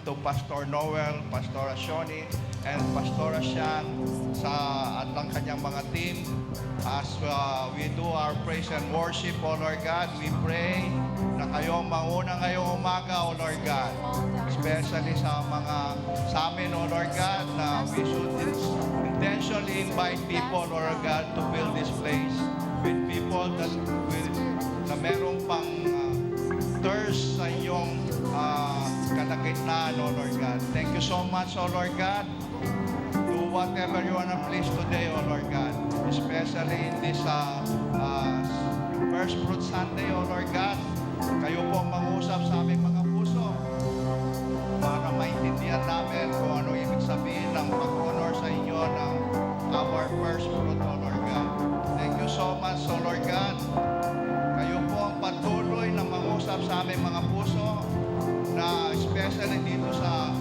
to Pastor Noel, Pastor Shoni, and Pastor Sean sa at ang kanyang mga team. As we do our praise and worship, O Lord God, we pray na kayo ang mauna ngayong umaga, O Lord God. Especially sa mga sa amin, O Lord God, na we should intentionally invite people, O Lord God, to fill this place with people that will, na merong pang thirst sa inyong kalagitnaan, O Lord God. Thank you so much, O Lord God. Do whatever you wanna please today, O Lord God. Especially in this First Fruit Sunday, O Lord God. Kayo po ang mangusap sa aming mga puso para maintindihan namin kung ano ibig sabihin ng pag-honor sa inyo ng our first fruit, O Lord God. Thank you so much, O Lord God. Kayo po ang patuloy na mangusap sa aming mga puso na especially dito sa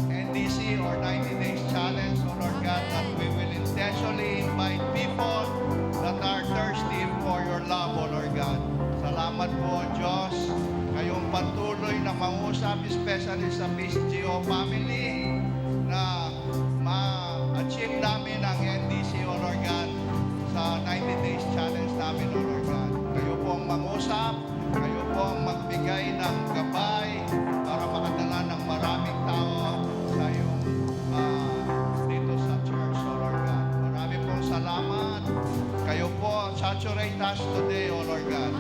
NDC or 90 Days Challenge, O Lord God, that we will intentionally invite people that are thirsty for your love, O Lord God. Salamat po, Diyos. Kayong patuloy na mangusap, especially sa PCGO family, na ma-achieve namin ang NDC, O Lord God, sa 90 Days Challenge namin, O Lord God. Kayo po ang mangusap, kayo po ang magbigay ng gabay para makadala ng maraming tao sa iyong dito sa church, O Lord God. Marami pong salamat. Kayo po, saturate us today, O Lord God.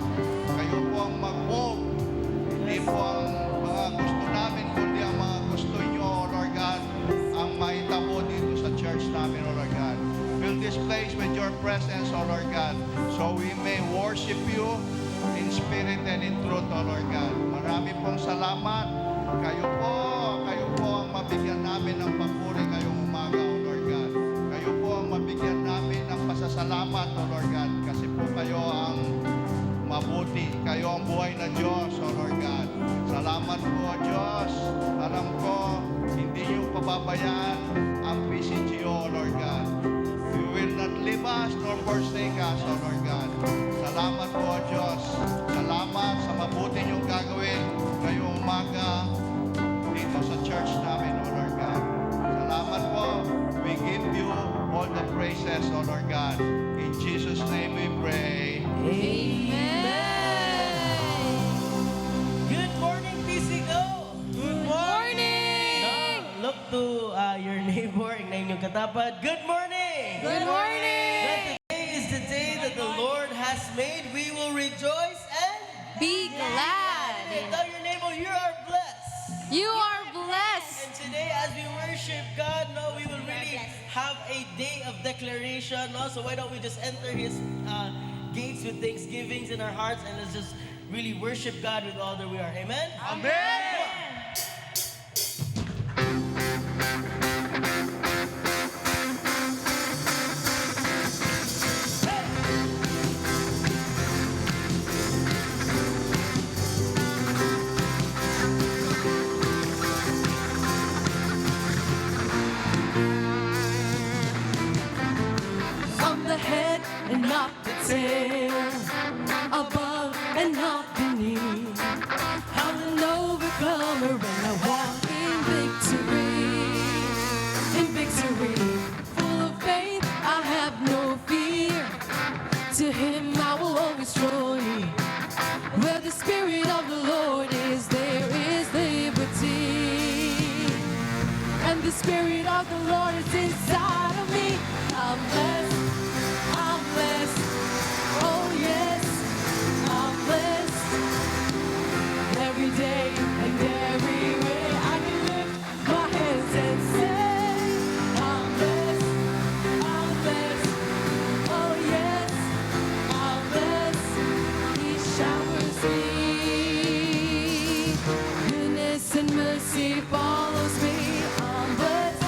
Kayo po ang mag-move. Hindi po ang mga gusto namin, kundi ang mga gusto niyo, O Lord God, ang mahitabo dito sa church namin, O Lord God. Fill this place with your presence, O Lord God, so we may worship you in spirit and in truth, O Lord God. Marami pong salamat. Kayo po ang mabigyan namin ng papuri ngayong umaga, O Lord God. Kayo po ang mabigyan namin ng pasasalamat, O Lord God, kasi po kayo ang mabuti. Kayo ang buhay na Diyos, O Lord God. Salamat po, O Diyos. Alam ko, hindi niyo pababayaan ang PCGO, O Lord God. You will not leave us nor forsake us, O Lord God. Salamat po, O Diyos. Salamat sa mabuti niyong gagawin ngayong umaga dito sa church namin, O Lord God. Salamat po. We give you all the praises, O Lord God. In Jesus' name we pray. Amen. Good morning, PCGO! Good morning! No, look to your neighbor, ingna inyong katapad. Good morning! Good morning! That today is the day that the Lord has made. We will rejoice and Be glad. Tell your neighbor, "You are blessed." You are blessed. And today, as we worship God, no, we will really have a day of declaration. No? So why don't we just enter His gates with thanksgivings in our hearts and let's just really worship God with all that we are. Amen? Amen! I'm the head and not the tail, above and not beneath. I'm an overcomer and I walk in victory. In victory, full of faith, I have no fear. To Him I will always draw near. Where the Spirit of the Lord is, there is liberty. And the Spirit of the Lord is inside of me. I'm blessed. I'm blessed. Oh yes, I'm blessed. Every day and every way I can lift my hands and say, "I'm blessed. I'm blessed. Oh yes, I'm blessed." He showers me. Goodness and mercy follows me. I'm blessed.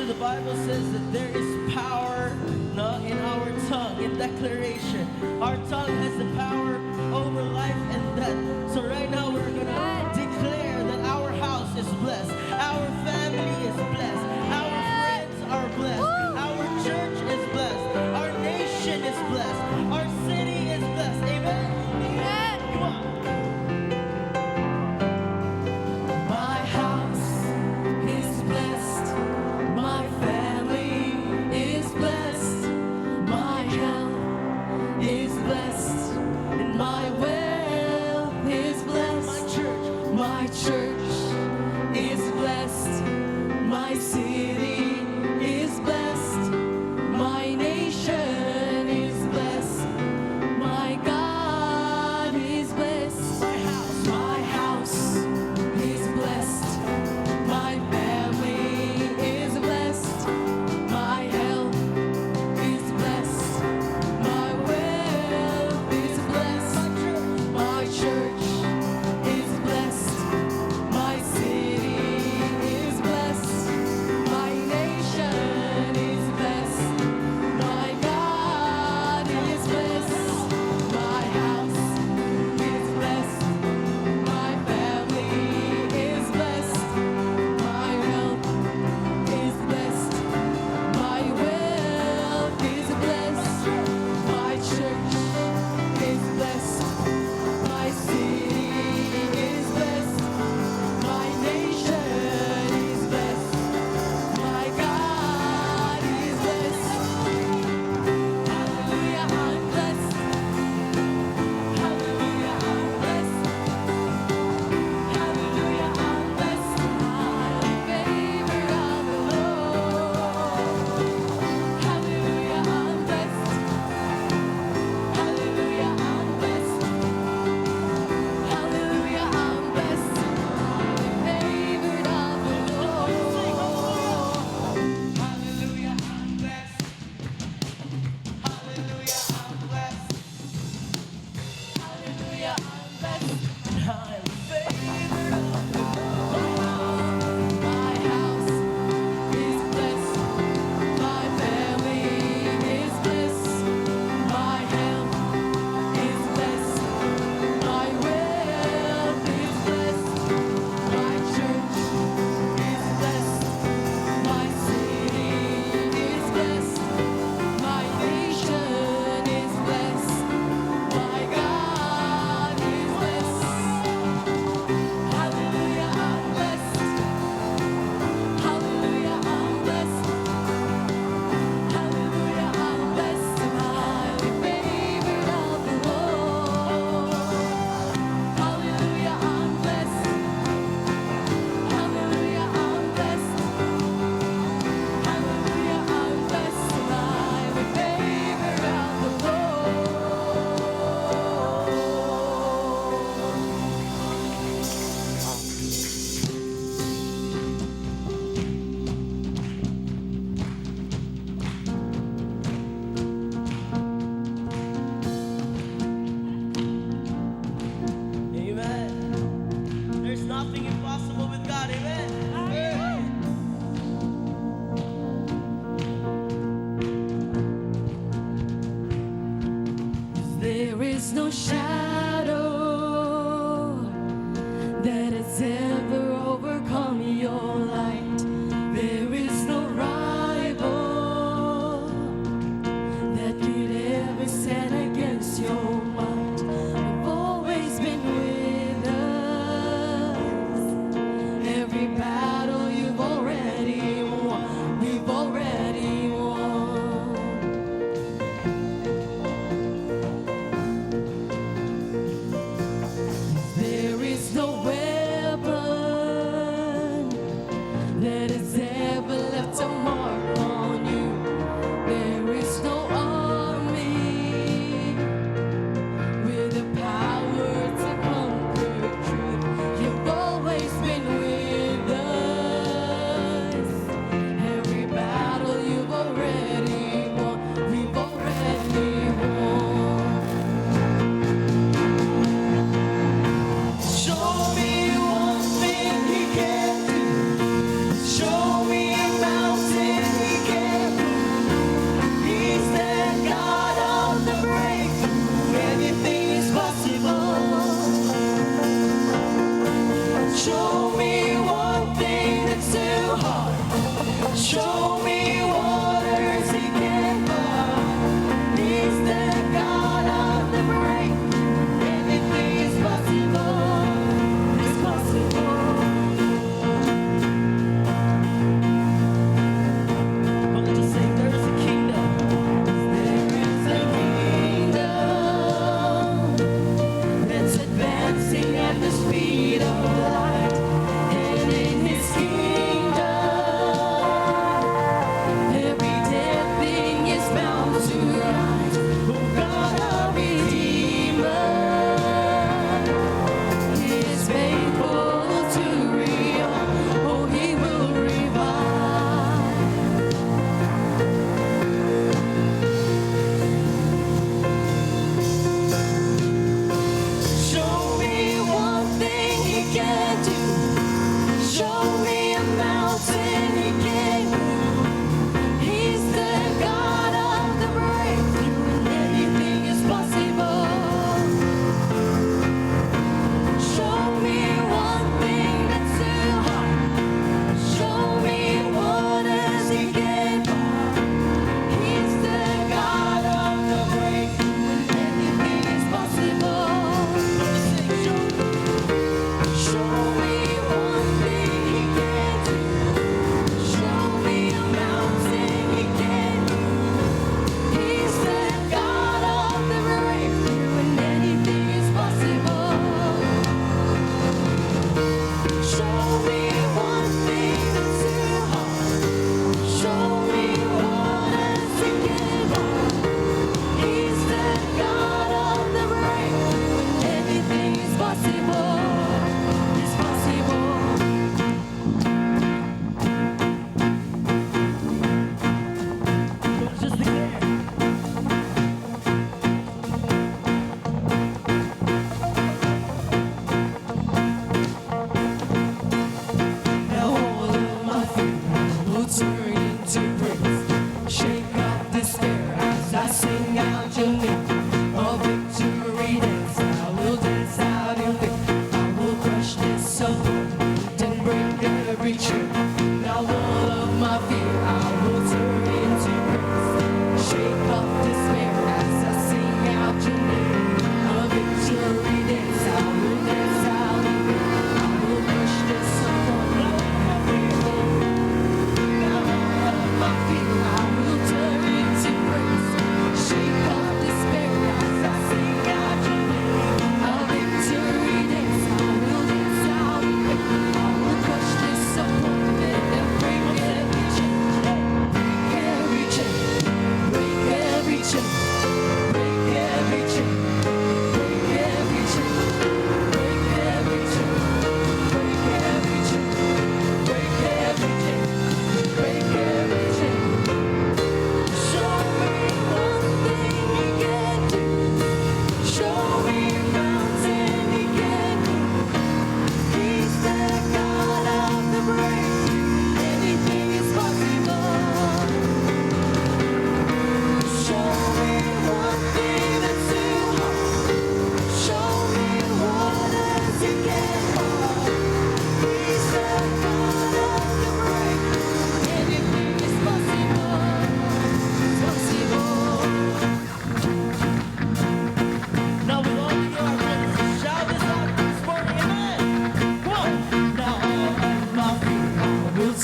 The Bible says that there is power, no, in our tongue, in declaration. Our tongue has the power over life and death. So right now we're gonna declare that our house is blessed, our family is blessed, our friends are blessed, our church is blessed, our nation is blessed, our city is blessed. Amen. Amen. Come on. My house is blessed. My family is blessed. My health is blessed. And my wealth is My blessed. church. My church is blessed. My city is blessed. My nation is blessed. My God is blessed. My house. My house is blessed. My family is blessed. My health is blessed. My wealth is blessed. My church is blessed. My city is blessed. My nation is blessed. My God is blessed. My house is blessed. My family is blessed. My health is blessed. My wealth is blessed. My church is blessed. My city is blessed. My nation is blessed. My God is blessed. Hallelujah, I'm blessed. Hallelujah, I'm blessed. Hallelujah, I'm blessed. I'm in favor of the Lord. Hallelujah, I'm blessed. Hallelujah, I'm blessed. Hallelujah, I'm blessed. I'm in favor of the Lord. Hallelujah, I'm blessed. Hallelujah, I'm blessed. Hallelujah, I'm blessed. And I'm favored of the Lord. My house is blessed. My family is blessed. My health is blessed. My wealth is blessed. My church is blessed. My city is blessed. My nation is blessed. My God is blessed. Hallelujah, I'm blessed. Hallelujah, I'm blessed. Hallelujah, I'm blessed and highly favored of the Lord. Hallelujah, I'm blessed. Hallelujah, I'm blessed. Hallelujah, I'm blessed and highly favored of the Lord. Amen. There's nothing impossible with God. Amen. Amen. There is no shadow that has ever overcome your light. There is no rival that could ever stand against your might. You've always been with us. Every battle you've already won. We've already won.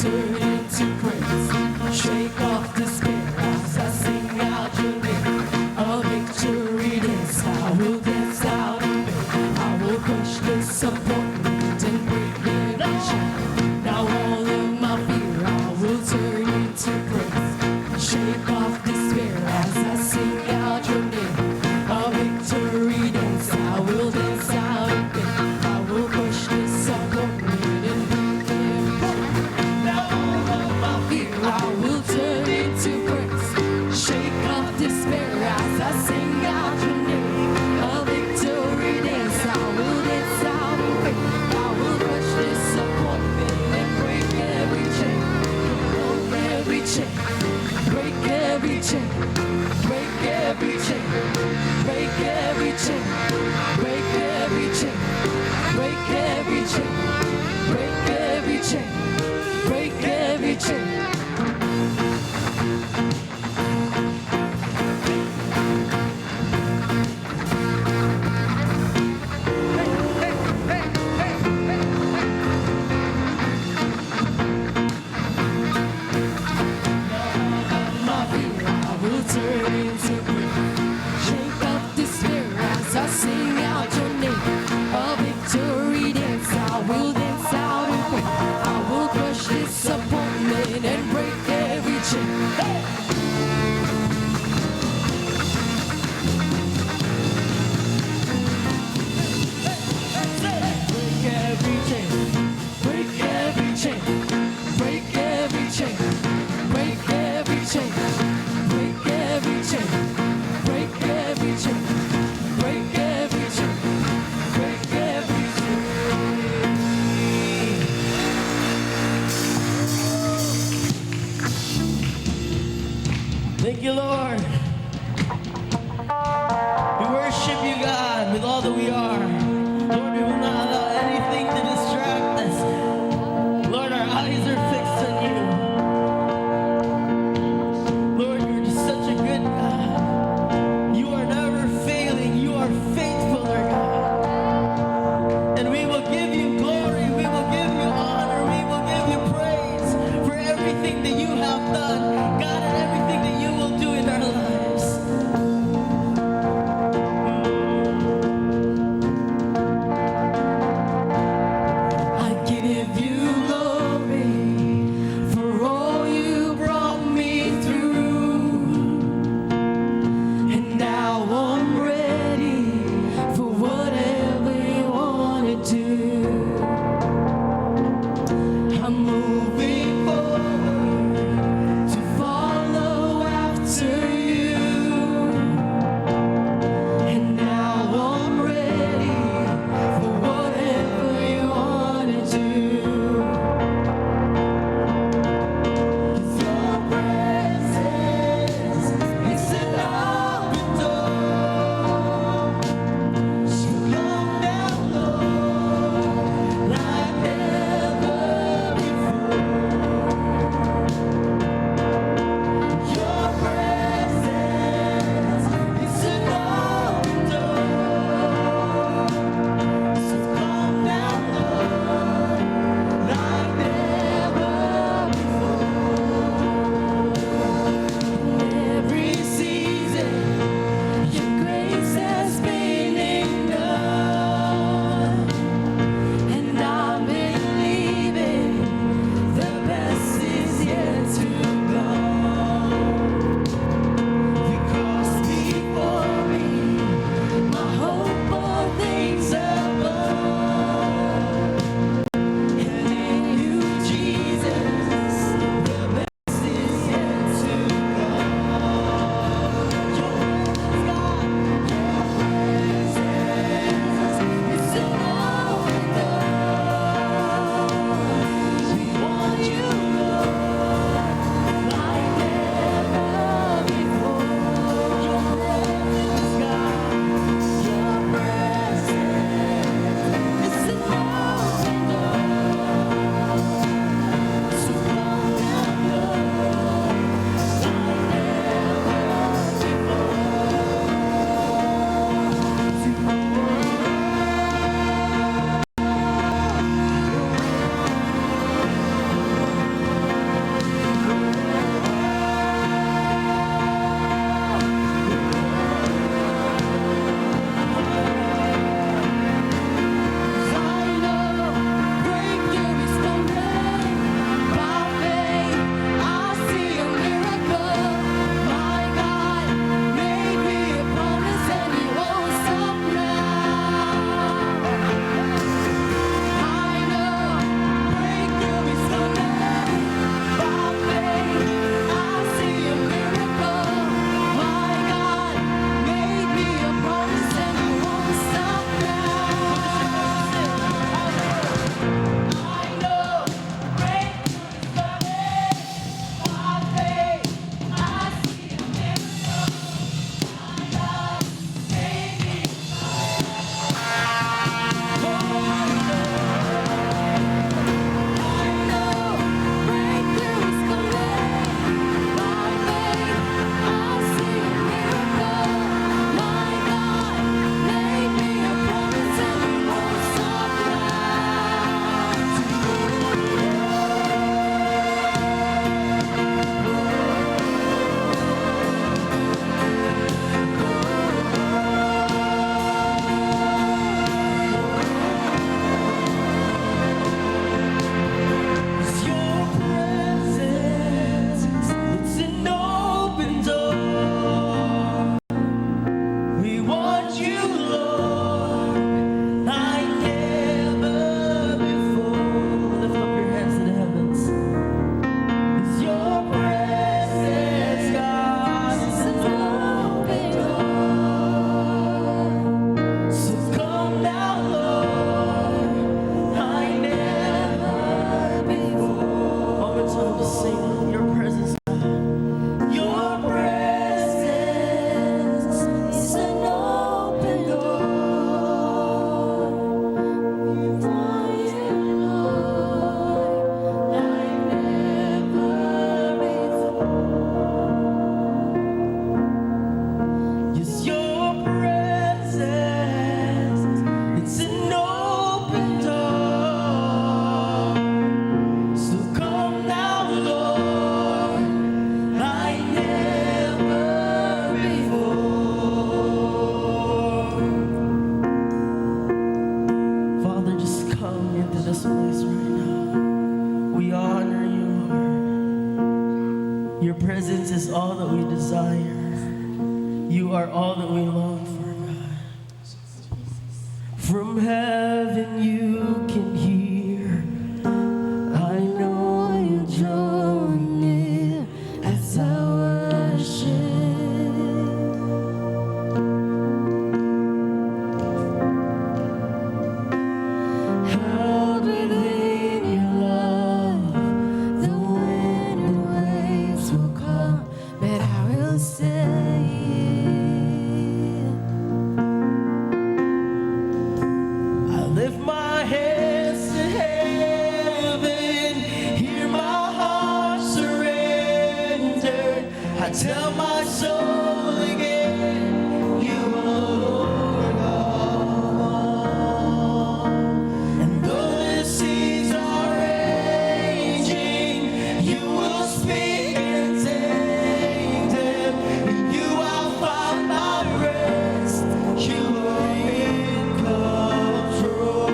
Turn into praise. Shake off despair as I sing out your name. A victory dance, I will dance out of faith. I will crush disappointment and break every chain. Now all of my fear I will turn into praise. Shake off despair as I sing out your name. A victory dance, I will dance out of faith. I will crush disappointment and break every chain. Now all of my fear I will turn into praise. Shake off despair as I sing out your name. A victory dance, I will dance out in faith. I will crush disappointment and break every chain. Break every chain. Break every chain. Break every chain. Break every chain. Break every chain. Break every chain. Break every chain. Break every chain. Hey, hey, hey, hey, hey. My fear I will turn into praise. Shake off despair as I sing out your name. A victory dance, I will dance out in faith. I will crush disappointment and break every chain. Hey! Break every chain, break every chain, break every chain, break every chain, break every chain, break every chain, break every chain, break every chain. Thank you, Lord. We worship you, God, with all that we are. Lord, we will not allow anything to distract us. Lord, our eyes are fixed on you. Lord, you're just such a good God. You are never failing. You are faithful, our God. And we will give you glory. We will give you honor. We will give you praise for everything that you have done, God, and everything that you will do in our lives. all that we desire. You are all that we long for, God. From heaven you can hear. I know you draw near as I worship. Held within your love, the wind and waves will come, but I will stay here. I lift my hands to heaven, hear my heart surrender. I tell my soul again, you are Lord of all. And though the seas are raging, you will speak and tame them. In you I find my rest. You are in control.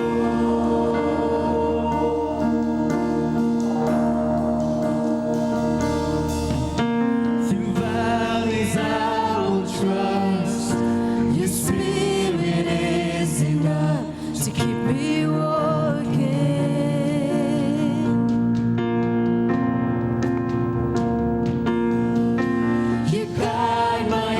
Through valleys I will trust. Your spirit is enough to keep me walking. You guide my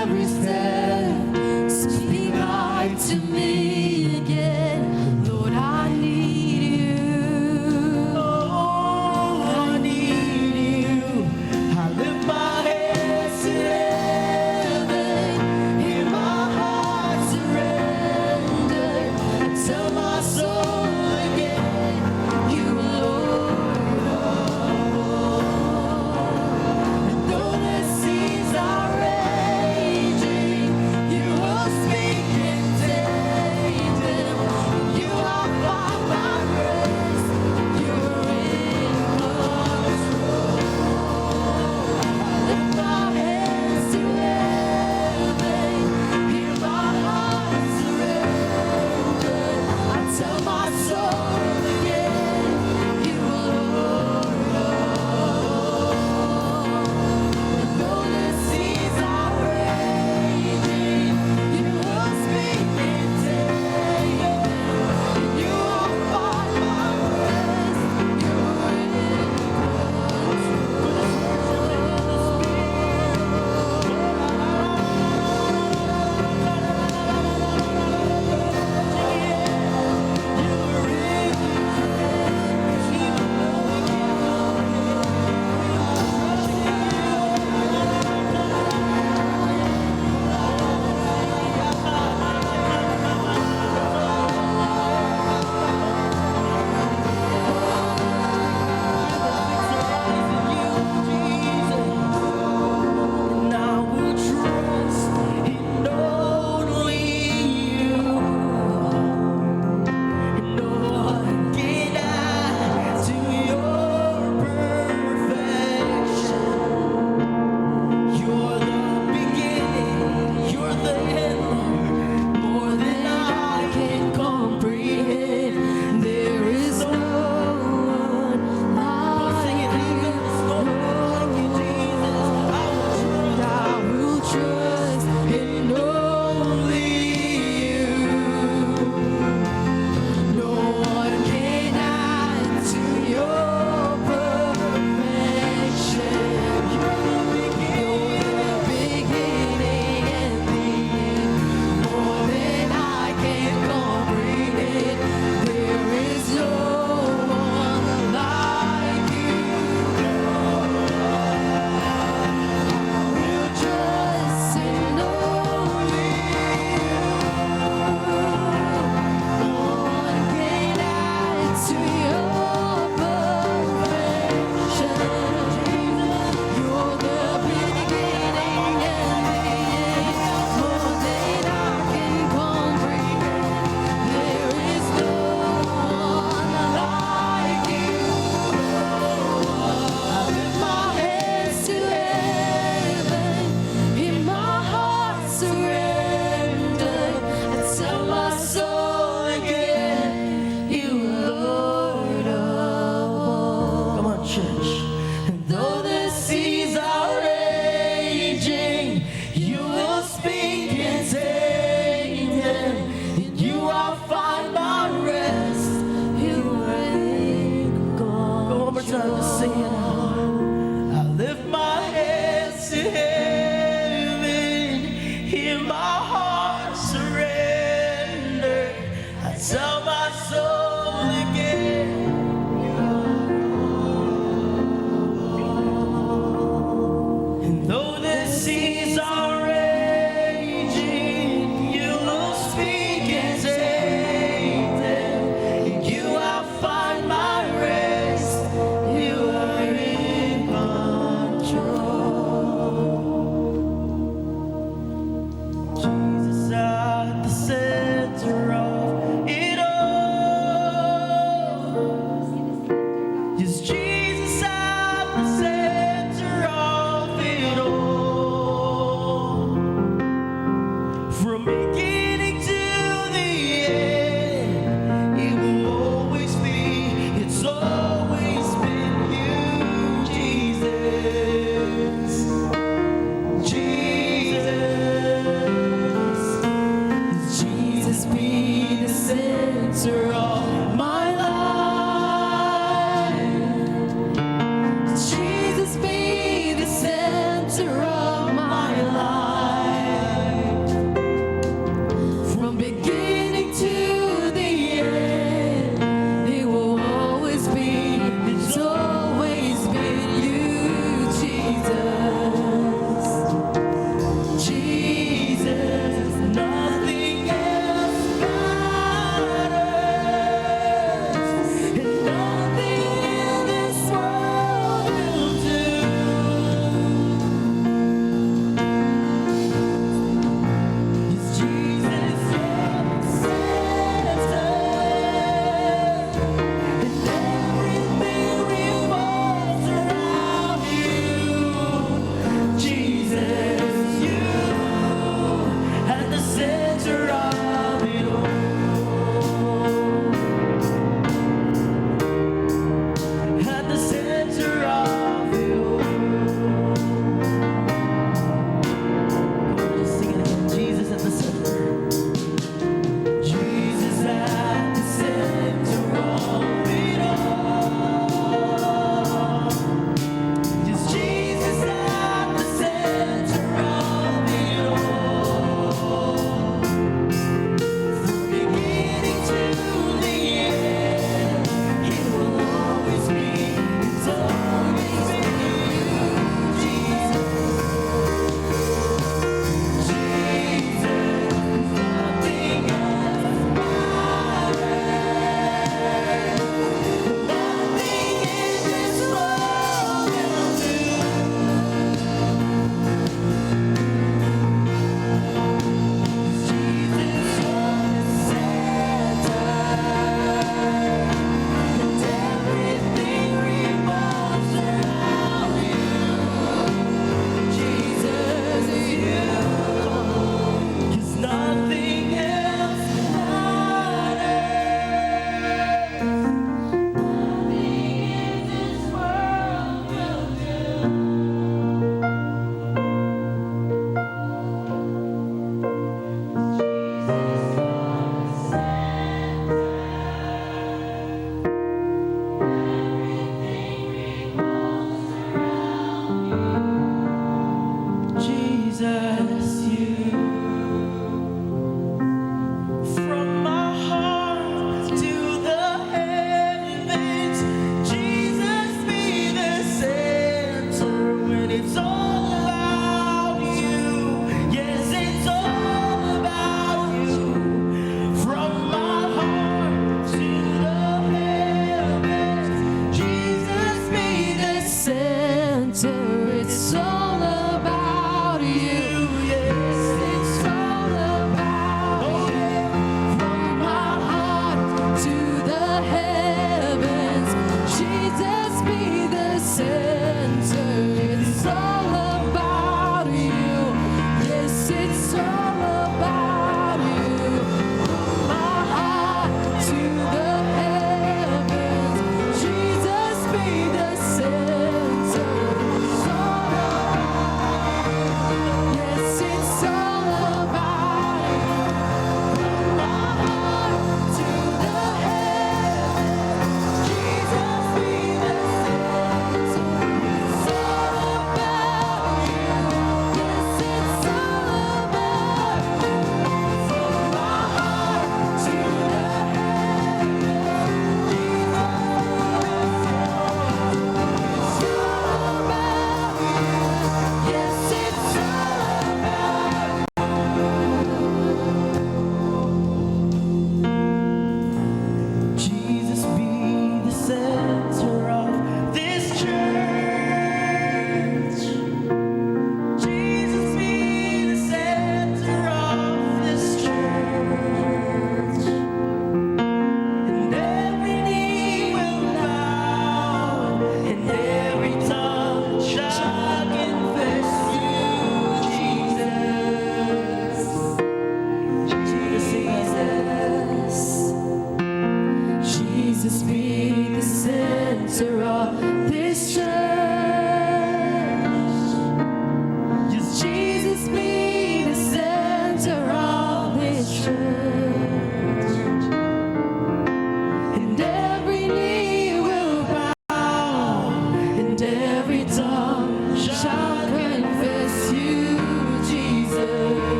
every step. Speak life to me again. Lord, I need you. Oh, I need you. I lift my hands to heaven. Hear my heart surrender. I tell my soul again, you are Lord of all. And though the seas are raging, you will speak and tame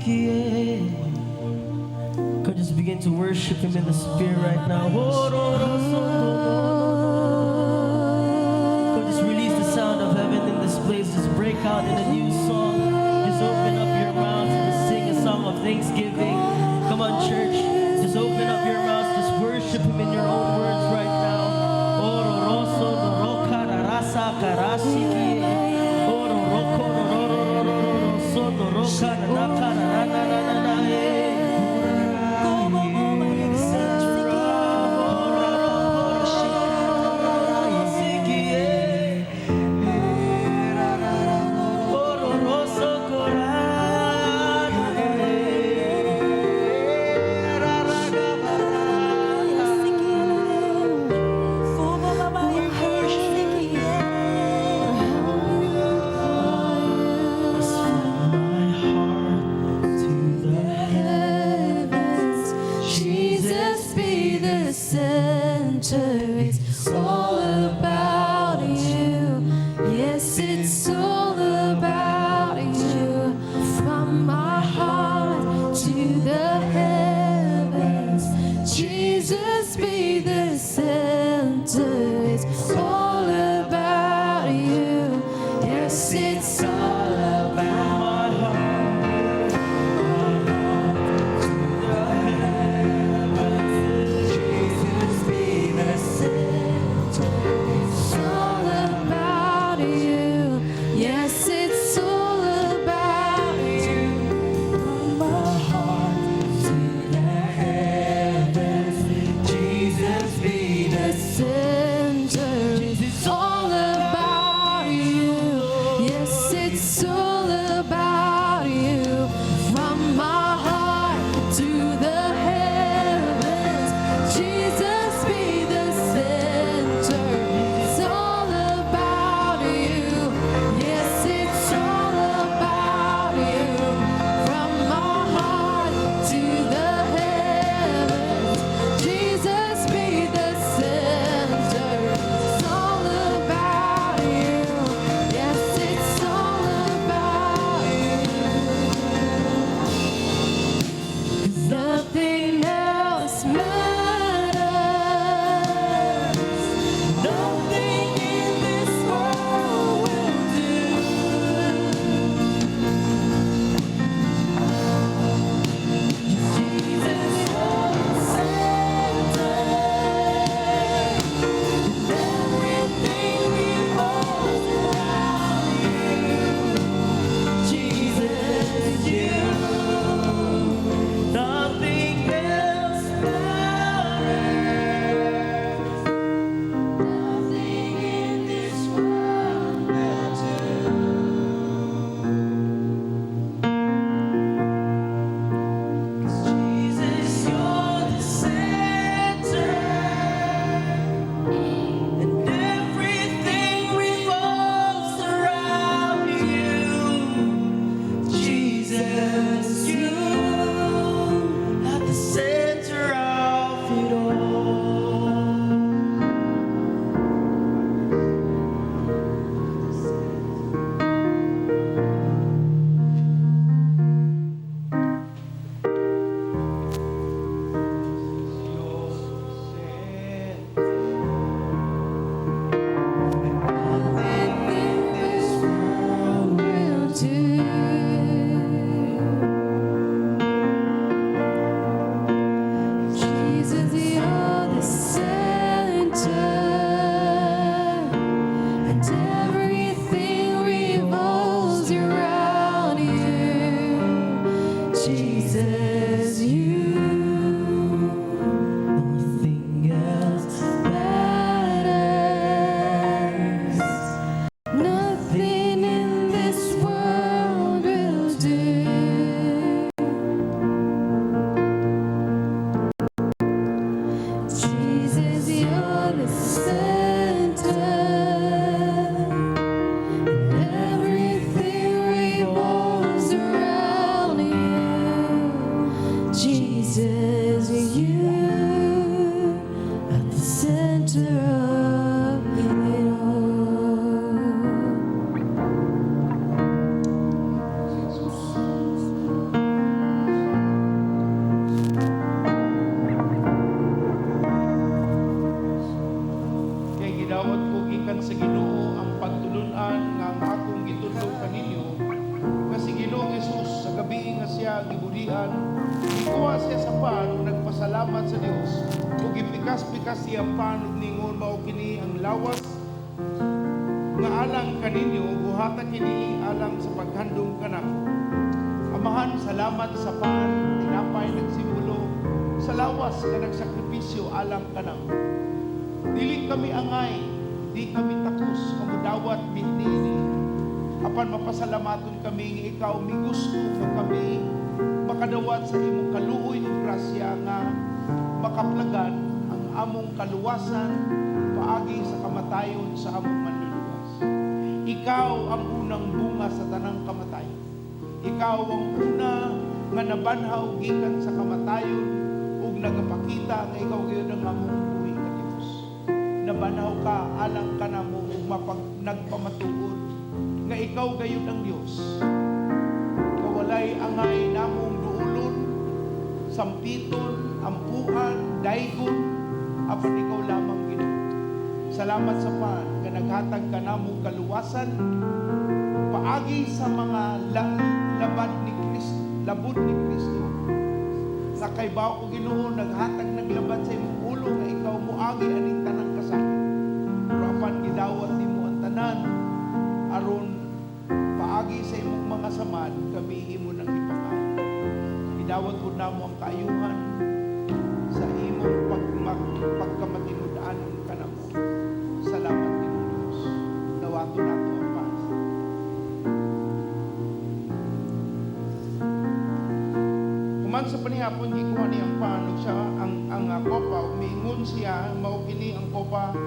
Sikie. Could just begin to worship Him in the Spirit right now. Come, just release the sound of heaven in this place. Just break out in a new song. Just open up your mouths and just sing a song of thanksgiving. Come on, church. Just open up your mouths. Just worship Him in your own words right now. Ororoso doroka rarasa karashiki. Ororoko rorororororoso doroka nanaka nananana eh. My heart siya gibudhian, gikuha siya sa pan ug nagpasalamat sa Dios ug gipikas-pikas siya ang pan ug ningon, "Mao kini ang lawas nga alang kaninyo, buhata kini alang sa paghandom kanako." Amahan, salamat sa pan, tinapay nagsimbolo sa lawas nga nagsakripisyo alang kanamo. Dili kami angay, di kami takos nga mudawat niini. Apan mapasalamaton kami nga ikaw migusto nga kami makadawat sa imong kaluoy ug grasya nga makaplagan ang among kaluwasan paagi sa kamatayon sa among Manluluwas. Ikaw ang unang bunga sa tanang kamatayon. Ikaw ang una nga nabanhaw gikan sa kamatayon ug nagapakita nga ikaw gyud ang among buhi nga Dios. Nabanhaw ka alang kanamo ug nagpamatuod nga ikaw gayud ang Dios. Nga walay angay namong duulon, sampiton, ampuan, daygon, apan ikaw lamang, Ginoo. Salamat sa pan nga naghatag ka namong kaluwasan paagi sa mga labad ni Kristo, labod ni Kristo. Sa kaybaw ko, Ginoo, naghatag ng labad sa imong ulo nga ikaw moagi aning tanang kasakit. Pero apan gidawat nimo ang tanan aron paagi sa imong mga samad kami imo nang ipangayo. Gidawat po namo ang kaayuhan sa imong pagkamatinud-anon kanamo. Salamat, Ginoo Dios. Dawato nato ang pan. Human sa panihapon, gikuha niya ang pan ug siya ang kopa ug miingon siya, "Mao kini ang kopa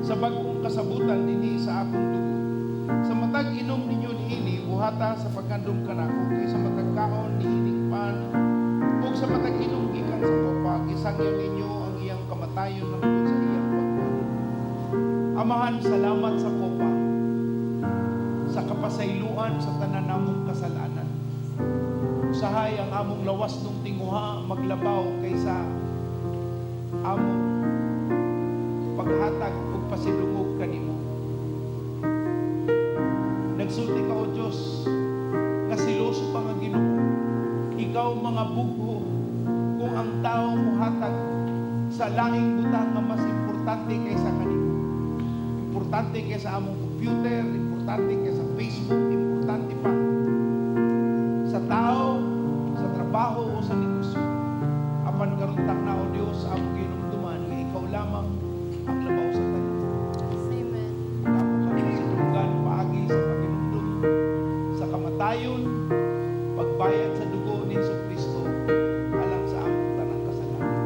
sa bag-ong kasabutan dinhi sa akong dugo. Sa matag inom ninyo niini, buhata sa paghandom kanako, kay sa matag kaon niining pan ug sa matag inom gikan sa kopa, gisangyaw ninyo ang iyang kamatayon hangtod sa iyang pagbalik." Amahan, salamat sa kopa, sa kapasayloan sa tanan namong kasalanan. Usahay ang among lawas nung tinguha maglabaw kaysa among paghatag ug pasidungog kanimo. Nagsulti ka, O Diyos, nga seloso pa nga Ginoo. Ikaw mga bugho kung ang tao muhatag sa laing butang nga mas importante kaysa kanimo. Importante kaysa among computer, importante kaysa Facebook, importante pa sa tao, sa trabaho o sa negosyo. Apan karon na, O Dios, sa among gihinumduman nga ikaw lamang ang labaw sa tanan. Amen. Amo kang pasidunggan paagi sa paghinumdum sa kamatayon, pagbayad sa dugo ni Hesus Kristo alang sa among tanang kasalanan.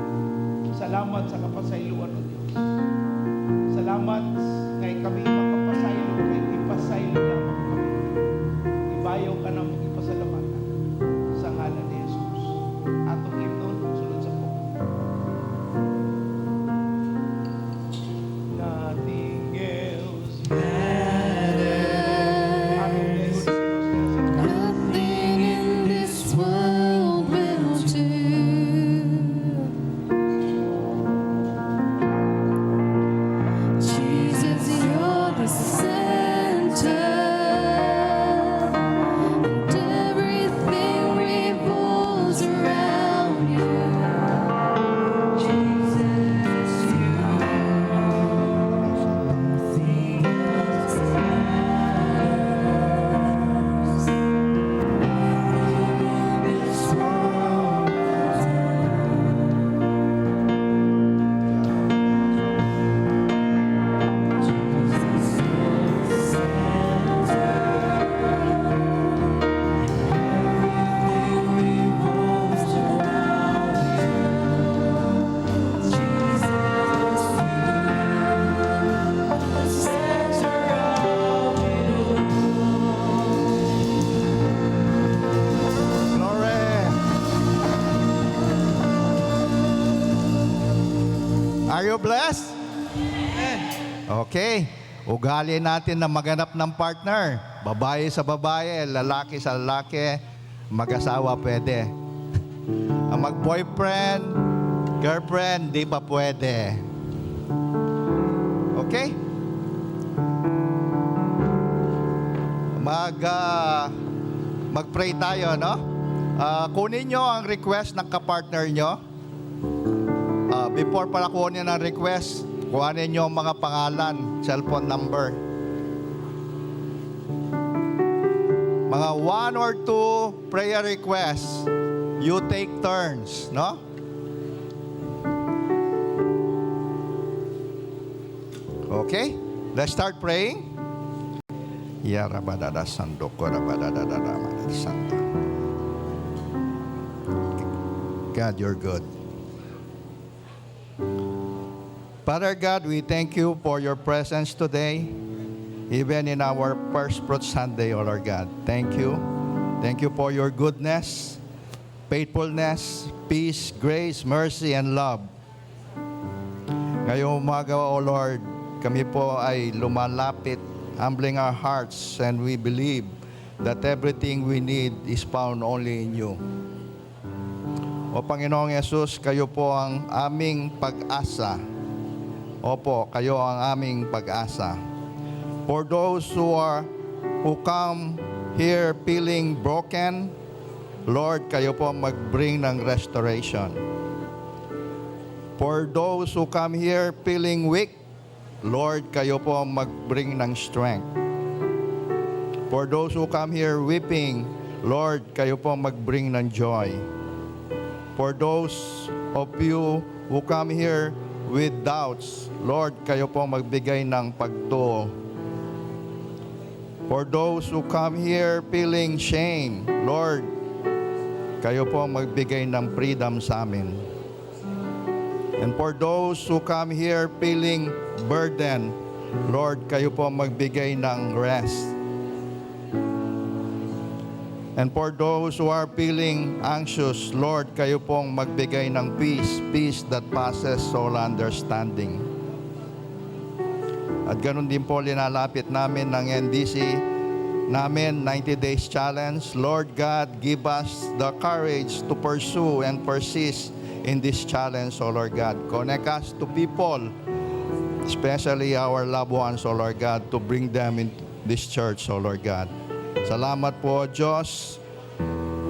Salamat sa kapasayloan, O Dios. Salamat kay kami makapasaylo kay ipasaylo lamang kami. Ibayaw ka namong ipasalamatan sa ngalan ni Jesus. Atong himnon sulod sa po. Nothing else matters. Atong dayon si Nothing in this world will do. Jesus, you're the center, and everything revolves around you. Jesus, you. Nothing else matters. This world will Jesus, you're the center. Everything revolves around you. Jesus, you, the center of it all. Glory! Are you blessed? Okay. Ugali natin na maghanap ng partner. Babae sa babae, lalaki sa lalaki, mag-asawa pwede. Ang mag-boyfriend, girlfriend, di pa pwede. Okay? Mag Mag-pray tayo, no? Kunin nyo ang request ng kapartner nyo. Before para kunin ang request, kuhanin nyo ang mga pangalan, cellphone number. Mga one or two prayer requests. You take turns, no? Okay? Let's start praying. Yarabadada sandoko rabadadada santa. God, you're good. Father God, we thank you for your presence today, even in our First Fruit Sunday, O Lord God. Thank you. Thank you for your goodness, faithfulness, peace, grace, mercy, and love. Ngayong umaga, O Lord, kami po ay lumalapit, humbling our hearts, and we believe that everything we need is found only in you. O Panginoong Yesus, kayo po ang aming pag-asa. Opo, kayo ang aming pag-asa. For those who come here feeling broken, Lord, kayo po ang mag-bring ng restoration. For those who come here feeling weak, Lord, kayo po ang mag-bring ng strength. For those who come here weeping, Lord, kayo po ang mag-bring ng joy. For those of you who come here with doubts, Lord, kayo po ang magbigay ng pagtuo. For those who come here feeling shame, Lord, kayo po ang magbigay ng freedom sa amin. And for those who come here feeling burden, Lord, kayo po ang magbigay ng rest. And for those who are feeling anxious, Lord, kayo pong magbigay ng peace, peace that passes all understanding. At ganun din po linalapit namin ng NDC namin, 90 Days Challenge. Lord God, give us the courage to pursue and persist in this challenge, O Lord God. Connect us to people, especially our loved ones, O Lord God, to bring them in this church, O Lord God. Salamat po, Diyos.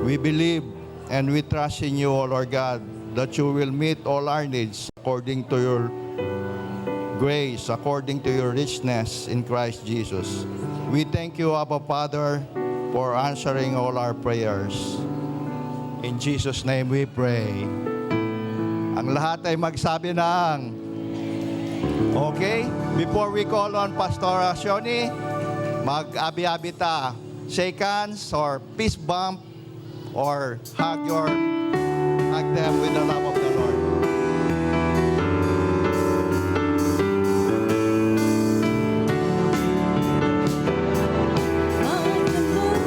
We believe and we trust in you, O Lord God, that you will meet all our needs according to your grace, according to your richness in Christ Jesus. We thank you, Abba Father, for answering all our prayers. In Jesus' name we pray. Ang lahat ay magsabi ng, okay? Before we call on Pastor Shoni, mag-abi-abi ta. Shake hands or peace bump or hug them with the love of the Lord. Of the Lord.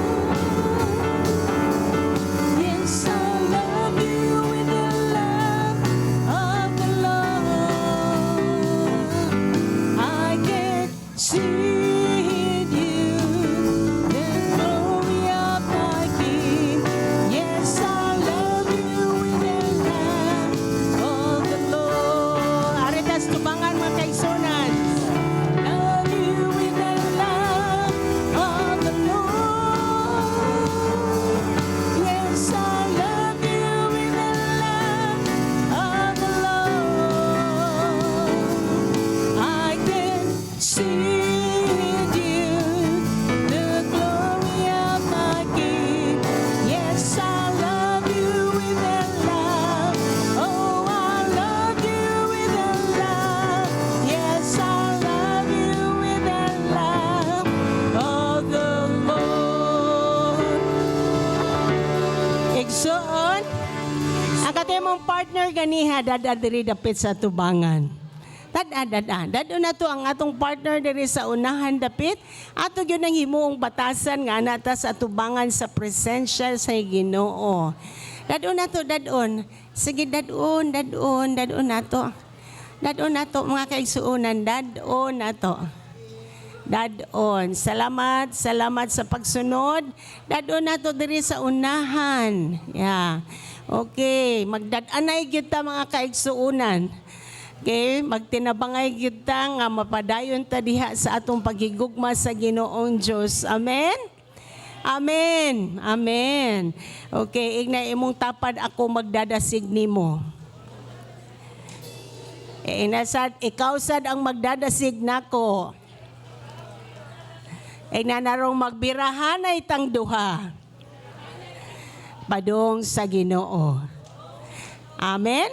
Yes, I love you with the love of the Lord. I can see in you the glory of my King. Yes, I love you with the love of the Lord. Ari ta sa tubangan, mga kaigsuonan. Love you with the love of the Lord. Yes, I love you with the love of the Lord. I can see in you the glory of my King. Yes, I love you with the love. Oh, I love you with the love. Yes, I love you with the love of the Lord. Igsoon, ang katong partner ganiha dad-a diri dapit sa tubangan. Dad-a, dad-a. Dad-on nato ang atong partner diri sa unahan dapit. Ato gyud ang himuong batasan nga naa ta sa tubangan sa presensya sa Ginoo. Dad-on nato, dad-on. Sige, dad-on, dad-on, dad-on nato. Dad-on nato, mga kaigsuonan, dad-on nato. Dad-on. Salamat, salamat sa pagsunod. Dad-on nato diri sa unahan. Yeah. Okay, magdad-anay gyud ta, mga kaigsuonan. Okay, magtinabangay gyud ta nga mapadayon ta diha sa atong paghigugma sa Ginoong Dios. Amen. Amen. Amen. Okay, ingna imong tapad, "Ako magdadasig nimo." Eh, sad, "Ikaw sad ang magdadasig nako." Ingna narong, "Magbirahanay tang duha padung sa Ginoo." Amen?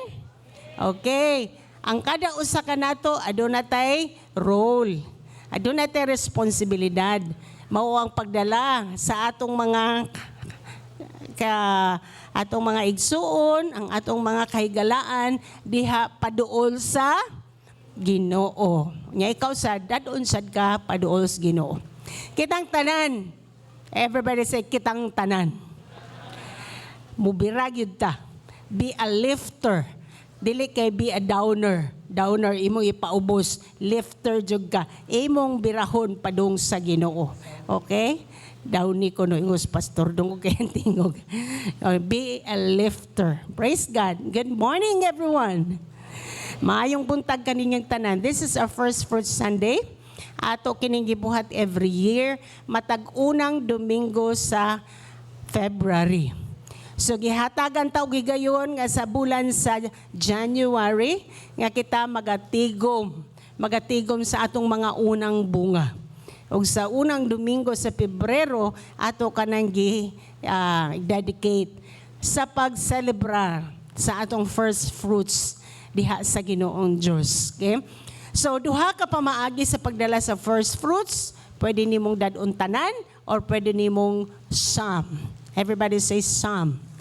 Okay. Ang kada usa kanato aduna tay role. Aduna tay responsibilidad. Mao ang pagdala sa atong mga igsuon, ang atong mga kahigalaan diha paduol sa Ginoo. Nya ikaw sad, dad-on sad ka paduol sa Ginoo. Kitang tanan. Everybody say, "Kitang tanan." Mubira gyud ta. Be a lifter. Dili kay be a downer. Downer imong ipaubos, lifter jud ka. Imong birahon padung sa Ginoo. Okay? Downy ko no ingos pastor dong ko kay tingog. Oh, be a lifter. Praise God. Good morning, everyone. Maayong buntag kaninyong tanan. This is our First Fruit Sunday. Ato kining gibuhat every year matag unang Domingo sa February. So gihatagan ta og higayon nga sa bulan sa January nga kita magatigom, magatigom sa atong mga unang bunga. Ug sa unang Domingo sa Pebrero ato kanang gi dedicate sa pagselebrar sa atong first fruits diha sa Ginoong Dios. Okay? So duha ka pamaagi sa pagdala sa first fruits, pwede nimong dad-on tanan or pwede nimong some. Everybody say, "Some."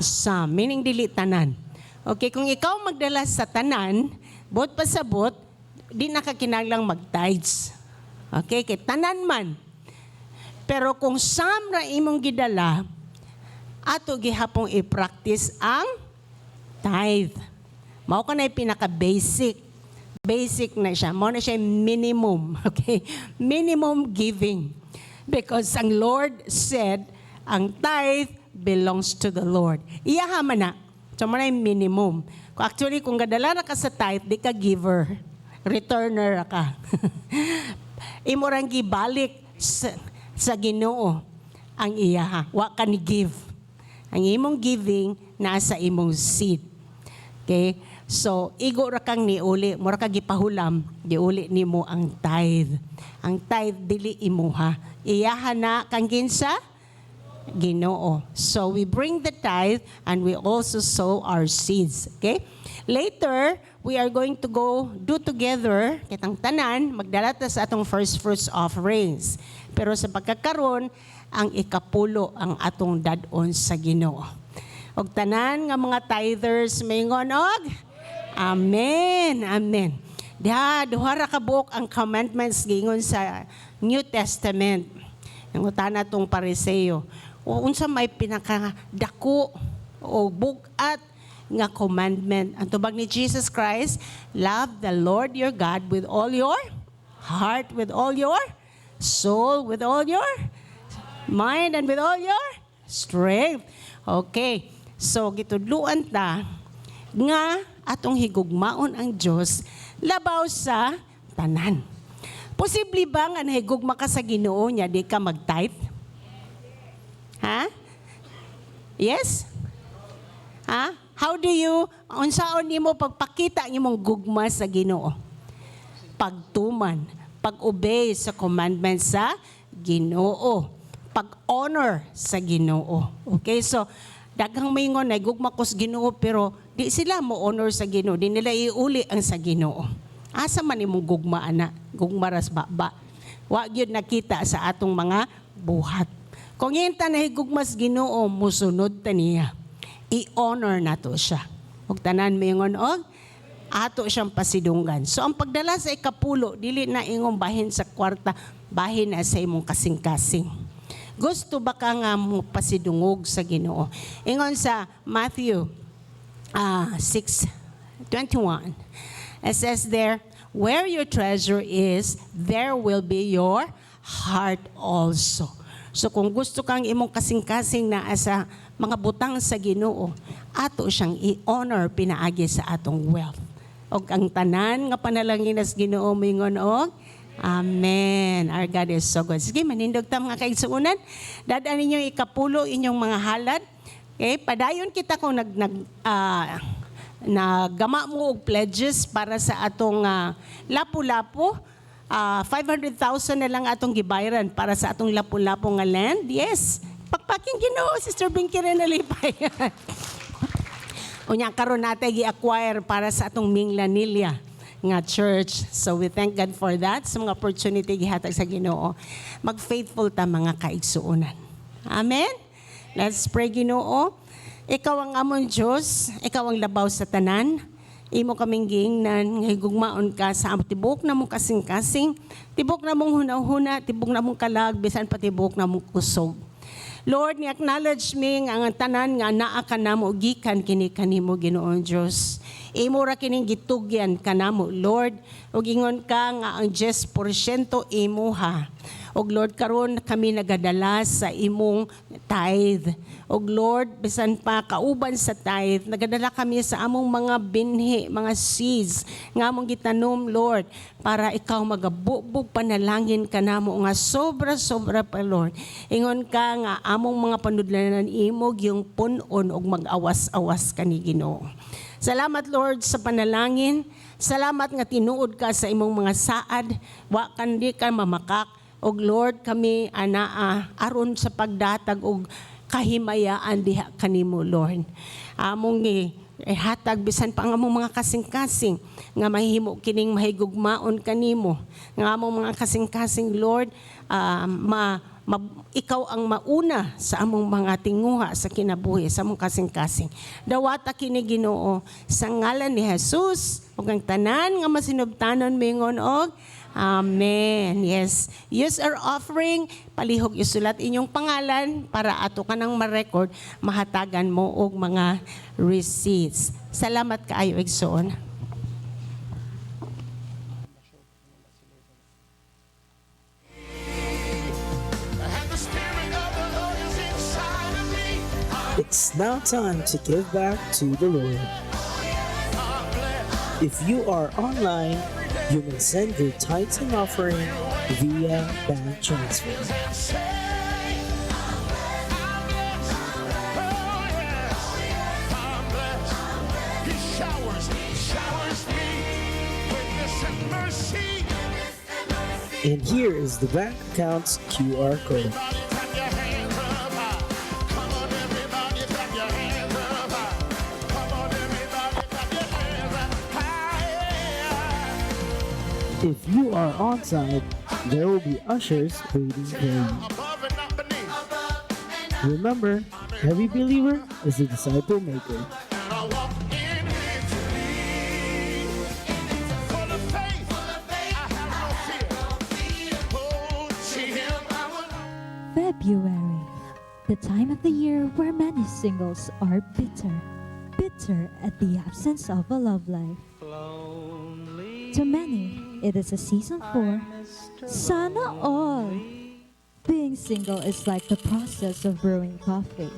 Some, meaning dili tanan. Okay, kung ikaw magdala sa tanan, buot pasabot, di na ka kinahanglang mag-tithes. Okay, kay tanan man. Pero kung some ra imong gidala, ato gihapong i-practice ang tithe. Mao ka na yung pinaka-basic. Basic na siya. Mao na siya yung minimum. Okay? Minimum giving. Because ang Lord said, ang tithe belongs to the Lord. Iyaha man na. So, mao na yung minimum. Actually, kung gadala na ka sa tithe, di ka giver. Returner ka. Imo rang gibalik sa Ginoo ang iyaha. Wa ka ni give. Ang imong giving nasa imong seed. Okay? So, igo ra kang niuli, mura ka gipahulam, giuli nimo ang tithe. Ang tithe dili imuha. Iyaha na kang kinsa? Ginoo. So we bring the tithe and we also sow our seeds. Okay? Later, we are going to go do together, kitang tanan, magdala ta sa atong first fruits offerings. Pero sa pagkakaron, ang ikapulo ang atong dad-on sa Ginoo. Og tanan nga mga tithers maingon og Amen. Amen. Diha duha ra ka buok ang commandments giingon sa New Testament. Nangutana tong Pariseo, "O unsa may pinakadako o bug-at nga commandment?" Ang tubag ni Jesus Christ, "Love the Lord your God with all your heart, with all your soul, with all your mind, and with all your strength." Okay. So, gitudluan ta nga atong higugmaon ang Dios labaw sa tanan. Posible ba nga nahigugma ka sa Ginoo nya di ka mag-tithe? Ha? Yes? Ha? How do you, unsaon nimo pagpakita ang imong gugma sa Ginoo? Pagtuman, pag-obey sa commandments sa Ginoo, pag-honor sa Ginoo. Okay, so daghang maingon na gugma ko sa Ginoo pero di sila mo honor sa Ginoo, di nila iuli ang sa Ginoo. Asa man imong gugma ana? Gugma ras ba? Wa gyud nakita sa atong mga buhat. Kung inta nahigugma sa Ginoo, musunod ta niya. I-honor nato siya. Ug tanan moingon og ato siyang pasidunggan. So ang pagdala sa ikapulo, dili na ingong bahin sa kwarta, bahin na sa imong kasing-kasing. Gusto ba ka nga mo pasidungog sa Ginoo? Ingon sa Matthew 6:21. It says there, "Where your treasure is, there will be your heart also." So kung gusto kang imong kasing-kasing naa sa mga butang sa Ginoo, ato siyang i-honor pinaagi sa atong wealth. Og ang tanan nga panalangin sa Ginoo moingon og Amen. Our God is so good. Sige, manindog ta, mga kaigsuunan. Dad-a ninyo ikapulo inyong mga halad. Okay, padayon kita kung nag nag nagama mo og pledges para sa atong lapu-lapu. 500,000 na lang atong gibayaran para sa atong lapu-lapu nga land. Yes. Pakpaking Ginoo, Sister Binky Renalipay. Unya karon natin gi-acquire para sa atong Minglanilla nga church. So we thank God for that, sa mga opportunity gihatag sa Ginoo. Mag-faithful ta, mga kaigsuonan. Amen. Let's pray. Ginoo, ikaw ang amon Dios, ikaw ang labaw sa tanan. Imo kaming giingnan nga higugmaon ka sa among tibok na mong kasing-kasing, tibok na mong huna-huna, tibok na mong kalag, bisan pa tibok na mong kusog. Lord, ni-acknowledge mi nga ang tanan nga naa kanamo gikan kini kanimo, Ginoong Dios. Imo ra kining gitugyan kanamo, Lord, ug ingon ka nga ang 10% imuha. Ug Lord, karon kami nagadala sa imong tithe. Ug Lord, bisan pa kauban sa tithe, nagadala kami sa among mga binhi, mga seeds nga among gitanom, Lord, para ikaw magabugbog panalangin kanamo nga sobra-sobra pa, Lord. Ingon ka nga among mga panudlanan imo yung pun-on og mag-awas-awas kani, Ginoo. Salamat, Lord, sa panalangin. Salamat nga tinuod ka sa imong mga saad, wa kandi ka mamakak. Og Lord, kami anaa aron sa pagdatag og kahimayaan diha kanimo, Lord. Among hatag bisan pa ang among mga kasing-kasing nga mahimo kining mahigugmaon kanimo. Nga among mga kasing-kasing, Lord, ikaw ang mauna sa among mga tinguha sa kinabuhi, sa among kasing-kasing. Dawata kini, Ginoo, sa ngalan ni Jesus ug ang tanan nga masinubtanon mingon og Amen. Yes. Use our offering, palihog isulat inyong pangalan para ato ka nang ma-record, mahatagan mo og mga receipts. Salamat kaayo, igsoon. And the Spirit of the Lord is inside of me. It's now time to give back to the Lord. If you are online, you may send your tithes and offering via bank transfer. And say, I'm blessed. Oh, yes, I'm blessed. He showers me goodness and mercy. And here is the bank account's QR code. Everybody clap your hands up high. Come on, everybody, clap your hands up high. Come on, everybody, clap your hands up high. If you are on site, there will be ushers waiting for you. Above and not beneath. Remember, every believer is a disciple maker. And I walk in victory. Full of faith. I have no fear. Oh, to him I will. February, the time of the year where many singles are bitter, bitter at the absence of a love life. To many, it is a season for sana all. Being single is like the process of brewing coffee.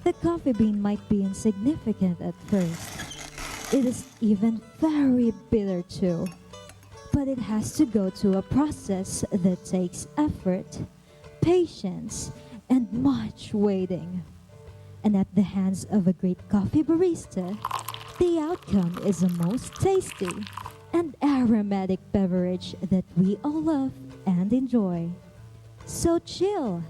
The coffee bean might be insignificant at first. It is even very bitter too. But it has to go to a process that takes effort, patience, and much waiting. And at the hands of a great coffee barista, the outcome is a most tasty and aromatic beverage that we all love and enjoy. So chill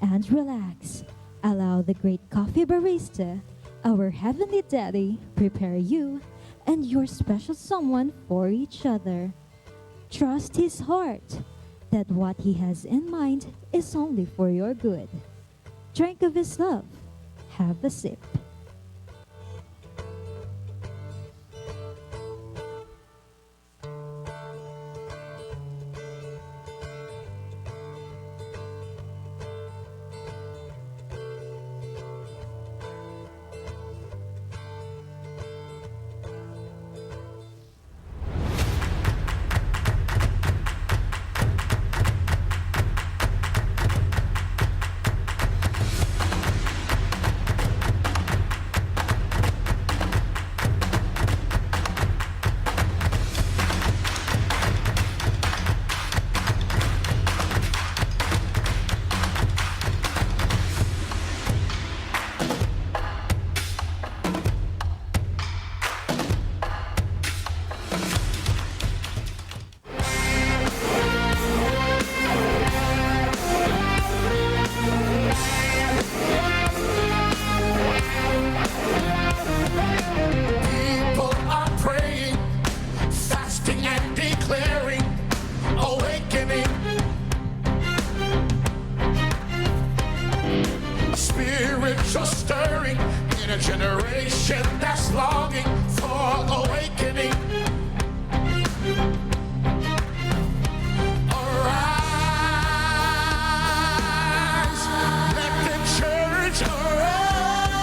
and relax. Allow the great coffee barista, our heavenly daddy, prepare you and your special someone for each other. Trust his heart that what he has in mind is only for your good. Drink of his love. Have a sip. Spiritual stirring in a generation that's longing for awakening. Arise, let the church arise.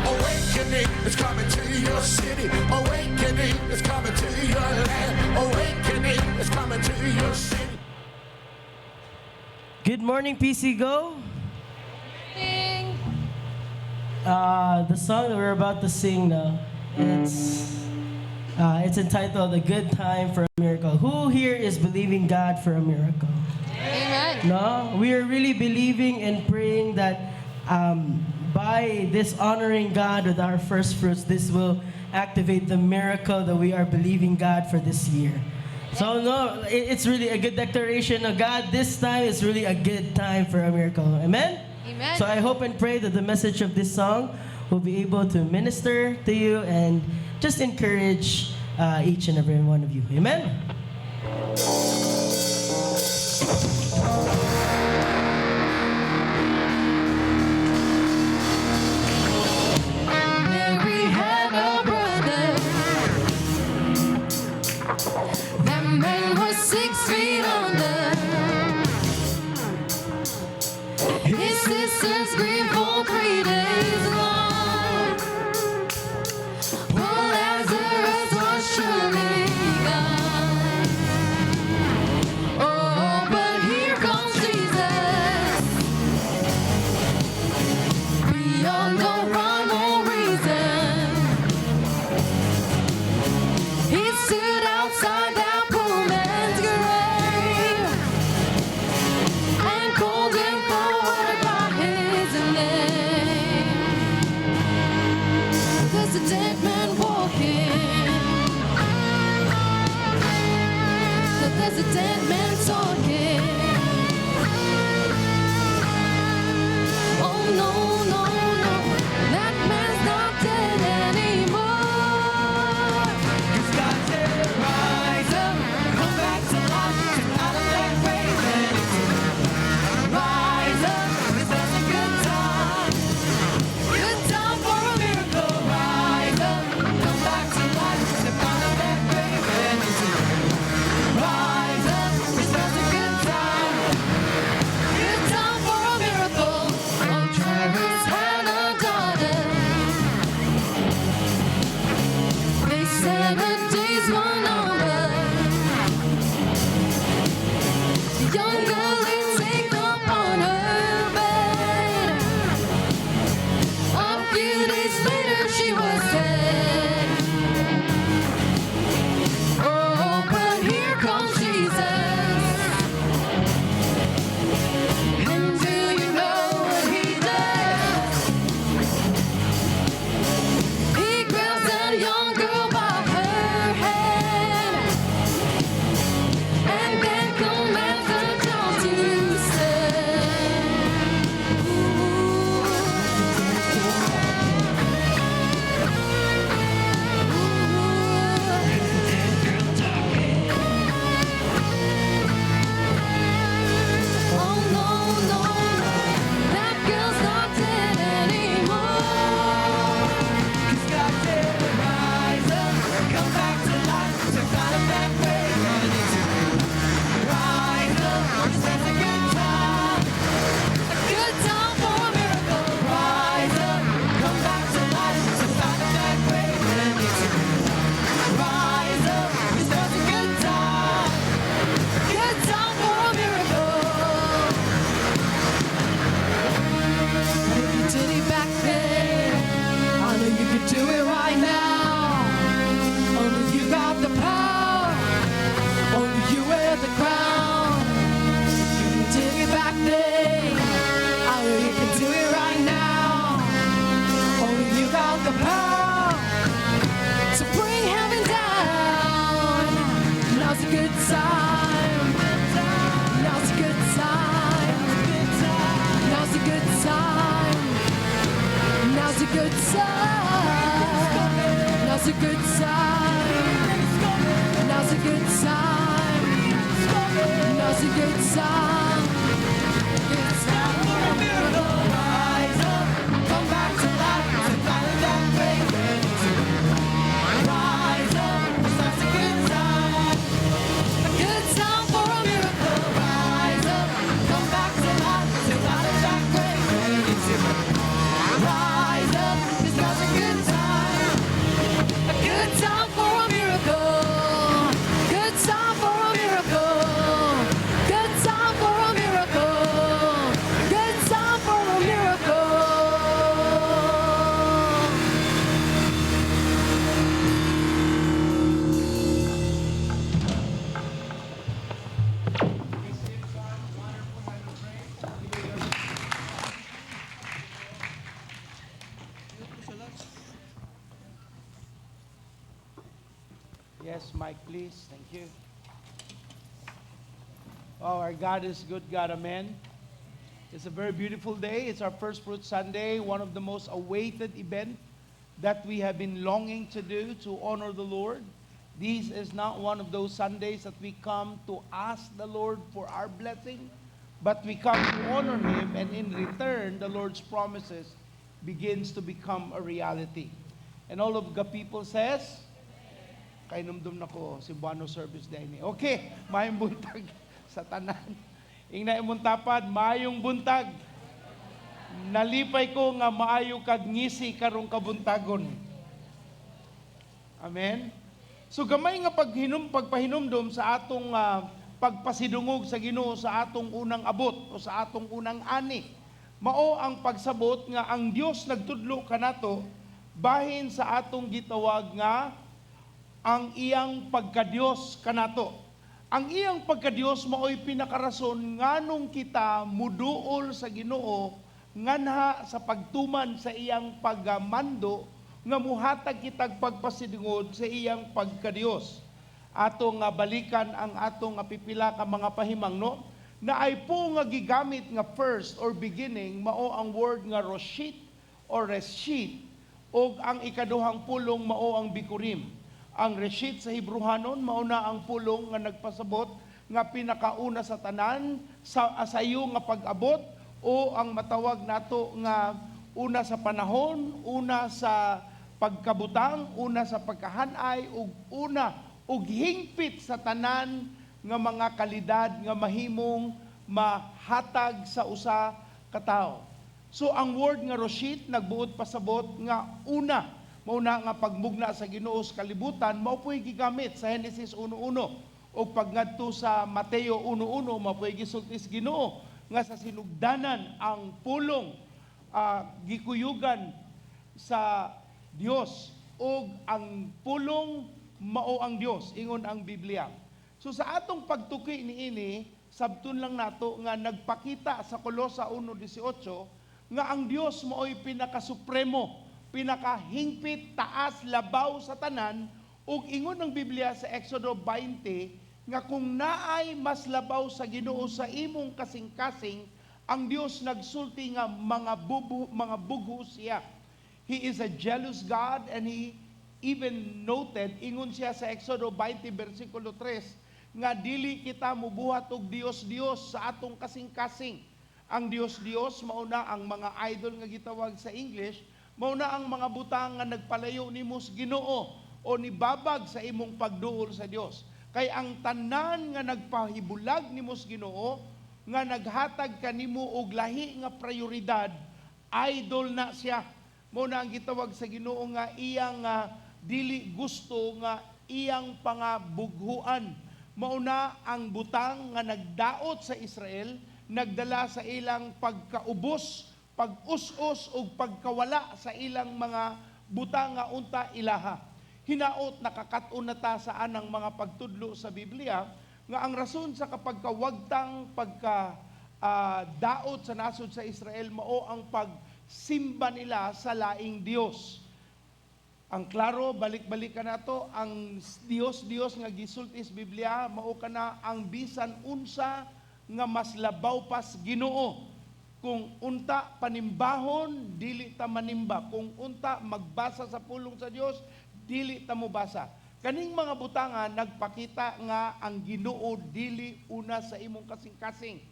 Awakening is coming to your city. Awakening is coming to your land. Awakening is coming to your city. Good morning, PC Go. Morning. The song that we're about to sing now, it's entitled "A Good Time for a Miracle." Who here is believing God for a miracle? Amen. No, we are really believing and praying that by this honoring God with our first fruits, this will activate the miracle that we are believing God for this year. So no, it's really a good declaration of God. This time is really a good time for a miracle. Amen. Amen. So I hope and pray that the message of this song will be able to minister to you and just encourage each and every one of you. Amen. Mary had a brother. That man was 6 feet under. His sisters grieved for 3 days long. Poor Lazarus was surely gone. Yes, Mike, please. Thank you. Oh, our God is good, God. Amen. It's a very beautiful day. It's our First Fruit Sunday, one of the most awaited event that we have been longing to do to honor the Lord. This is not one of those Sundays that we come to ask the Lord for our blessing, but we come to honor Him, and in return, the Lord's promises begins to become a reality. And all of the people says, kahinumdom na ko Cebuano service diay ni. Okay, maayong buntag sa tanan. Ingna imong tapad, maayong buntag. Nalipay ko nga maayo kag ngisi karong kabuntagon. Amen. So gamay nga pagpahinumdom sa atong pagpasidungog sa Ginoo sa atong unang abot o sa atong unang ani. Mao ang pagsabot nga ang Dios nagtudlo kanato bahin sa atong gitawag nga ang iyang pagkadiyos kanato. Ang iyang pagkadiyos mao'y pinakarason nganong kita muduol sa Ginoo nganha sa pagtuman sa iyang pagmando nga muhatag kitag pagpasidungog sa iyang pagkadiyos. Ato nga balikan ang atong nga pipila ka mga pahimangno na ay po nga gigamit nga first or beginning mao ang word nga roshit or reshit og ang ikaduhang pulong mao ang bikurim. Ang reshit sa Hebrehanon mao na ang pulong nga nagpasabot nga pinakauna sa tanan sa asayo nga pag-abot o ang matawag nato nga una sa panahon, una sa pagkabutang, una sa pagkahanay ug una ug hingpit sa tanan nga mga kalidad nga mahimong mahatag sa usa ka tawo. So ang word nga roshit nagbuot pasabot nga una, mao na nga pagmugna sa Ginoo sa kalibutan mao po'y gigamit sa Genesis 1:1 o pagngadto sa Mateo 1:1 mao po'y gisulti sa Ginoo nga sa sinugdanan ang pulong gikuyugan sa Dios ug ang pulong mao ang Dios, ingon ang Biblia. So sa atong pagtuki niini, sabton lang nato nga nagpakita sa Kolosa 1:18 nga ang Dios mao'y pinakasupremo, pinakahingpit, taas, labaw sa tanan, ug ingon ang Biblia sa Exodo 20 nga kung naay mas labaw sa Ginoo sa imong kasing-kasing, ang Dios nagsulti nga mga bugho siya. He is a jealous God, and he even noted, ingon siya sa Exodo 20 versikulo 3, nga dili kita mubuhat og Dios-Dios sa atong kasing-kasing. Ang Dios-Dios mao na ang mga idol nga gitawag sa English, mao na ang mga butang nga nagpalayo nimo sa Ginoo o nibabag sa imong pagduol sa Dios. Kay ang tanan nga nagpahibulag nimo sa Ginoo, nga naghatag kanimo og lahi nga prioridad, idol na siya. Mao na ang gitawag sa Ginoo nga iyang dili gusto nga iyang pangabughuan. Mao na ang butang nga nagdaot sa Israel, nagdala sa ilang pagkaubos, pag-us-us ug pagkawala sa ilang mga butang nga unta ilaha. Hinaot nakakat-on na ta sa anang mga pagtudlo sa Biblia nga ang rason sa kapagkawagtang pagka daot sa nasod sa Israel mao ang pagsimba nila sa laing Dios. Ang klaro, balik-balik ka nato, ang Dios-Dios nga gisulti sa Biblia mao kana ang bisan unsa nga mas labaw pas Ginoo. Kung unta panimbahon, dili ta manimba. Kung unta magbasa sa pulong sa Dios, dili ta mobasa. Kaning mga butangan nagpakita nga ang Ginoo dili una sa imong kasing-kasing.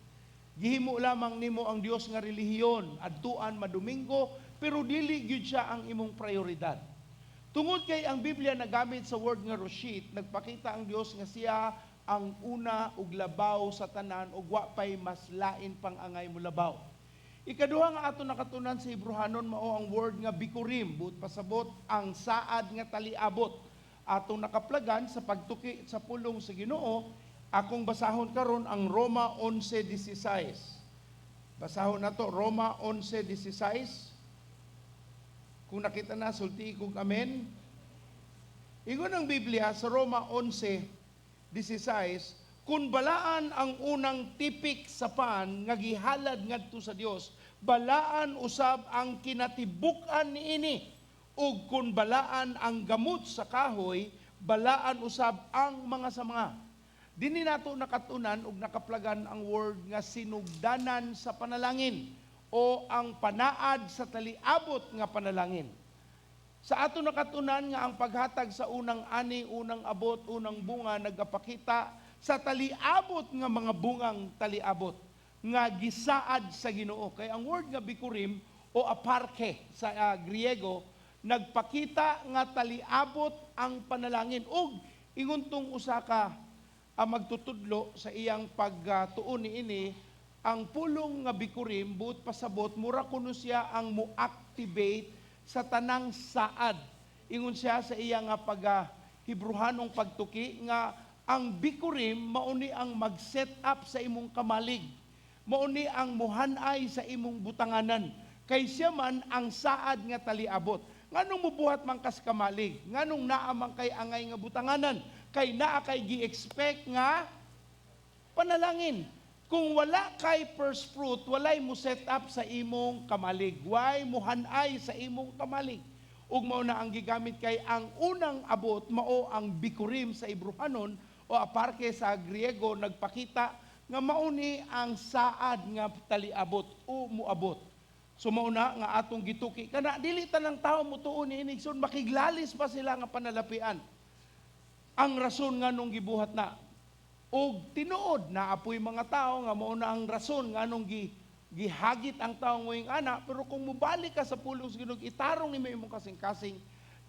Gihimo lamang nimo ang Dios nga relihiyon, adtuan madomingo, pero dili gyud siya ang imong prioridad. Tungod kay ang Biblia nagamit sa word nga roshit, nagpakita ang Dios nga siya ang una ug labaw sa tanan ug wa pay mas lain pang angay mo labaw. Ikaduha nga ato nakatunan sa Hebrehanon mao ang word nga bikurim, buot pasabot ang saad nga taliabot. Atong nakaplagan sa pagtuki sa pulong sa Ginoo, akong basahon karon ang Roma 11:16. Basahon nato Roma 11:16. Kung nakita na, sulti kong amen. Ingon ang Biblia sa Roma 11:16, kung balaan ang unang tipik sa pan nga gihalad ngadto sa Dios, balaan usab ang kinatibuk-an niini. Ug kung balaan ang gamot sa kahoy, Balaan usab ang mga samanga. Dinhi nato nakatunan og nakaplagan ang word nga sinugdanan sa panalangin o ang panaad sa taliabot nga panalangin. Sa ato nakatunan nga ang paghatag sa unang ani, unang abot, unang bunga nagapakita sa taliabot nga mga bungang taliabot nga gisaad sa Ginoo. Kay ang word nga bikurim o aparke sa Griego nagpakita nga taliabot ang panalangin ug ingon tong usa ka magtutudlo sa iyang pagtuon niini, ang pulong nga bikurim, buot pasabot, mura kuno siya ang mo-activate sa tanang saad. Ingon siya sa iya nga pag Hebruhanong pagtuki nga ang bikurim mauni ang mag-set up sa imong kamalig. Mauni ang muhanay sa imong butanganan. Kay siya man ang saad nga taliabot. Nganong mubuhat man kas kamalig? Nganong naa man kay angay nga butanganan? Kay naa kay gi-expect nga panalangin. Kung wala kay first fruit, walay mo set up sa imong kamalig. Way muhanay sa imong kamalig. Ug mao na ang gigamit kay ang unang abot mao ang bikurim sa Hebrehanon o aparke sa Griego, nagpakita nga mao ni ang saad nga taliabot o muabot. So mao na nga atong gituki kana dili tanang tao motuo ni igsoon, makiglalis pa sila nga panalapian. Ang rason nga nung gibuhat na og tinuod na apoy mga tao nga mao na ang rason nga nung gihagit ang tao ngoying ana, pero kung mobalik ka sa pulong sa Ginoo, itarong nimo imong kasing-kasing,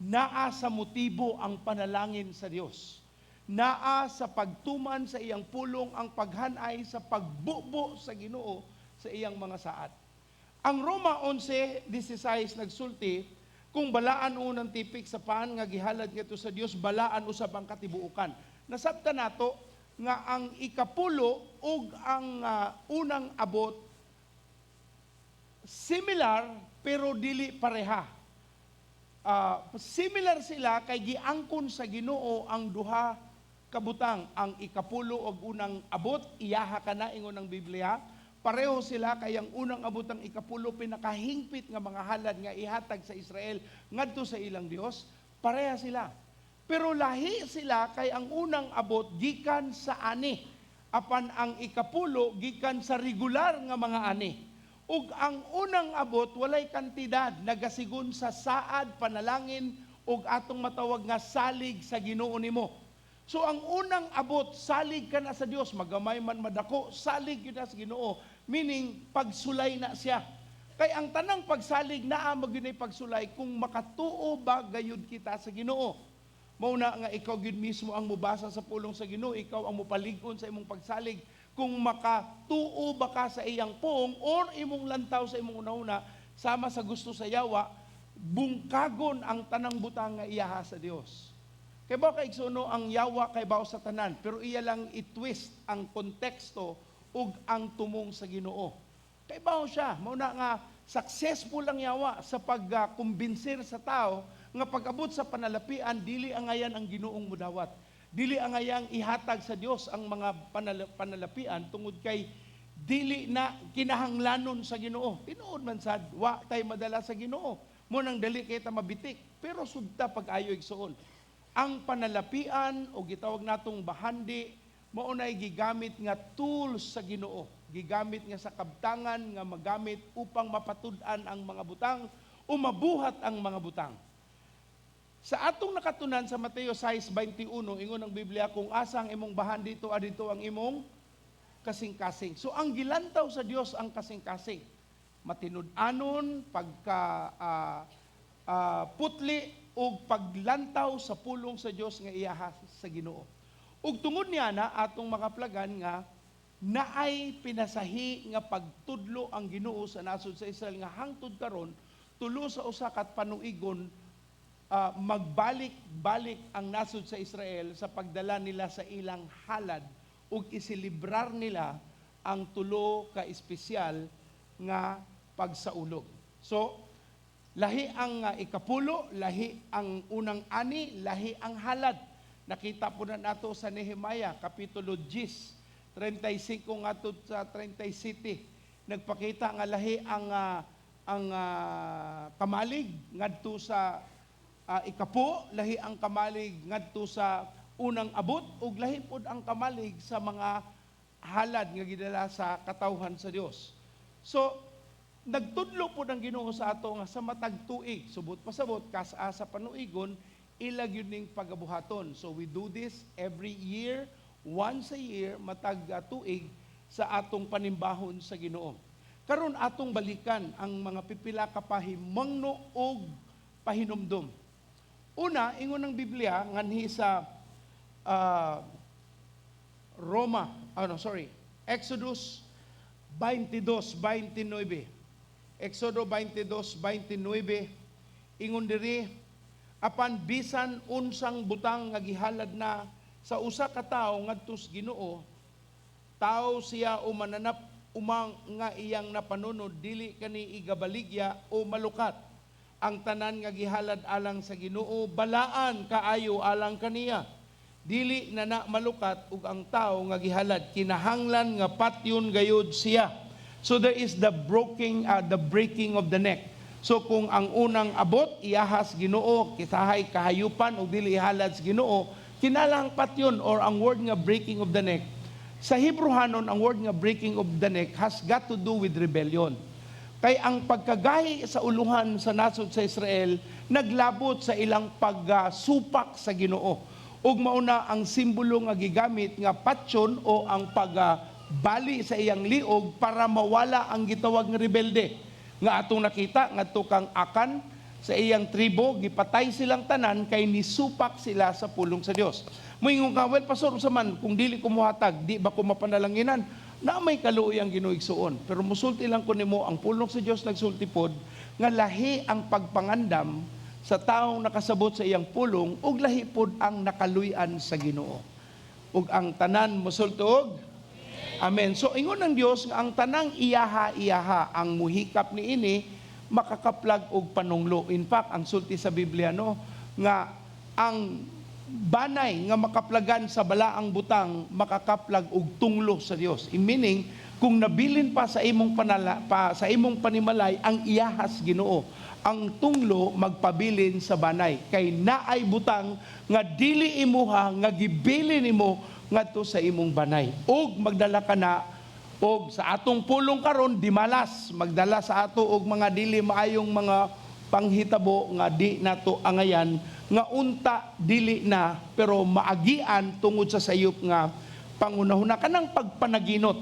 naa sa motibo ang panalangin sa Dios. Naa sa pagtuman sa iyang pulong ang paghanay sa pagbubo sa Ginoo sa iyang mga saad. Ang Roma 11:16 nagsulti, kung balaan unang tipik sa paan nga gihalad ngadto sa Dios, balaan usab ang katibuokan. Nasabtan nato nga ang ikapulo ug ang unang abot similar pero dili pareha. Similar sila kay giangkon sa Ginoo ang duha kabutang, ang ikapulo ug unang abot, iyaha kana ingon ang Biblia. Pareho sila kay ang unang abot, ang ikapulo, pinakahingpit nga mga halad nga ihatag sa Israel ngadto sa ilang Dios, pareha sila. Pero lahi sila kay ang unang abot gikan sa ani, apan ang ikapulo gikan sa regular nga mga ani. Ug ang unang abot walay kantidad, nagasigon sa saad, panalangin ug atong matawag nga salig sa Ginoo nimo. So ang unang abot, salig ka na sa Dios, magamay man madako, salig yun na sa Ginoo, meaning pagsulay na siya. Kay ang tanang pagsalig naa magyud pagsulay kung makatuo ba gayud kita sa Ginoo. Mao na nga ikaw gyud mismo ang mobasa sa pulong sa Ginoo, ikaw ang mopalig-on sa imong pagsalig kung makatuo ba ka sa iyang puong or imong lantaw sa imong una-una sama sa gusto sa yawa, bungkagon ang tanang butang nga iyaha sa Dios. Kay ba kaigsuno ang yawa kay bao sa tanan, pero iya lang i-twist ang konteksto ug ang tumong sa Ginoo. Kay bao siya, mao na nga successful ang yawa sa pagkumbinser sa tao nga pag-abot sa panalapian dili angayan ang Ginoong mudawat. Dili angayang ihatag sa Dios ang mga panalapian tungod kay dili na kinahanglanon sa Ginoo. Tinuod man sad, wa tay madala sa Ginoo. Mo nang dali kay ta mabitik, pero sugta pag-ayo igsuon. Ang panalapian o gitawag natong bahandi mao nay gigamit nga tools sa Ginoo, gigamit nga sa kabtangan nga magamit upang mapatud-an ang mga butang o mabuhat ang mga butang. Sa atong nakatunan sa Mateo 6:21, ingon ang Biblia, kung asa ang imong bahandi dito, adito ang imong kasing-kasing. So ang gilantaw sa Dios ang kasing-kasing. Matinud-anon, pagka putli og paglantaw sa pulong sa Dios nga iyaha sa Ginoo. Ug tungod niya na atong makaplagan nga naay pinasahi nga pagtudlo ang Ginoo sa nasod sa Israel nga hangtod karon tulo sa usa ka panuigon magbalik-balik ang nasod sa Israel sa pagdala nila sa ilang halad ug iselebrar nila ang tulo ka espesyal nga pagsaulog. So, lahi ang ikapulo, lahi ang unang ani, lahi ang halad. Nakita po na nato sa Nehemiah, Kapitulo 10, 35 ngadto sa 37. Nagpakita nga lahi ang kamalig ngadto sa ikapo, lahi ang kamalig ngadto sa unang abot, ug lahi pod ang kamalig sa mga halad nga gidala sa katawhan sa Dios. So nagtudlo pod ang Ginoo sa ato nga sa matag tuig, subot pasabot kas-a sa panuigon, ila gyud ning pagabuhaton. So we do this every year, once a year, matag tuig sa atong panimbahon sa Ginoo. Karon atong balikan ang mga pipila ka pahimangno og pahinumdom. Una, ingon ng Biblia nganhi sa Roma, ano, sorry, Exodus 22:29. Exodo 22:29, ingon diri, "Apan bisan unsang butang nga gihalad na sa usa ka tawo ngadto sa Ginoo, tawo siya o mananap umang nga iyang napanunod, dili kani igabaligya o malukat. Ang tanan nga gihalad alang sa Ginoo balaan kaayo alang kaniya. Dili na na malukat ug ang tawo nga gihalad kinahanglan nga patyon gayud siya." So there is the breaking of the neck. So kung ang unang abot iyahas Ginoo kisahay kahayupan ug dili ihalad sa Ginoo, kinalang patyon or ang word nga breaking of the neck. Sa Hebrehanon, ang word nga breaking of the neck has got to do with rebellion. Kay ang pagkagahi sa uluhan sa nasod sa Israel naglabot sa ilang pagsupak sa Ginoo. Ug mauna ang simbolo nga gigamit nga patyon o ang pagbali sa iyang liog para mawala ang gitawag nga rebelde. Nga atong nakita ngadto kang Akan sa iyang tribo, gipatay silang tanan kay nisupak sila sa pulong sa Dios. Moingon ka, "Well, pastor, unsa man kung dili ko muhatag, di ba ko mapanalanginan?" Na may kaluoy ang Ginoo, igsuon. Pero musulti lang ko nimo, ang pulong sa Dios nagsulti pod nga lahi ang pagpangandam sa taong nakasabot sa iyang pulong ug lahi pod ang nakaluy-an sa Ginoo. Ug ang tanan mosulti og Amen. So ingon ng Dios nga ang tanang iyaha iyaha, ang muhikap niini makakaplag og panunglo. In fact, ang sulti sa Biblia, no, nga ang banay nga makaplagan sa balaang butang makakaplag og tunglo sa Dios. In meaning, kung nabilin pa sa imong panala, pa, sa imong panimalay ang iyahas Ginoo, ang tunglo magpabilin sa banay kay naay butang nga dili imuha nga gibilin nimo ngadto sa imong banay. Ug magdala ka na og sa atong pulong karon, dimalas, magdala sa ato og mga dili maayong mga panghitabo nga di nato angayan, nga unta dili na pero maagian tungod sa sayop nga pangunahuna, kanang pagpanaginot,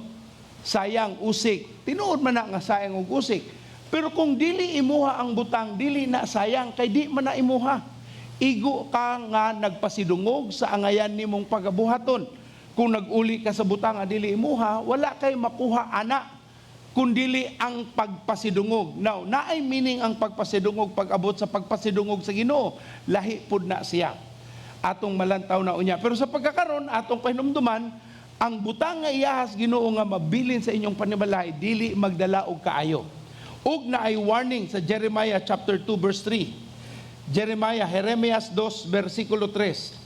sayang usik. Tinuod man na nga sayang og usik, pero kung dili imuha ang butang, dili na sayang kay di man na imuha. Igo ka nga nagpasidungog sa angayan nimong pagabuhaton. Kung nag-uli ka sa butang nga dili imuha, wala kay makuha ana kundili ang pagpasidungog. Now, naay meaning ang pagpasidungog. Pag abot sa pagpasidungog sa Ginoo, lahi pud na siya. Atong malantaw na unya. Pero sa pagkakaron, atong pahinumduman, ang butang nga iyahas Ginoo nga mabilin sa inyong panimalay, dili magdala og kaayo. Ug naay warning sa Jeremiah chapter 2 verse 3. Jeremiah, Jeremias 2 versikulo 3.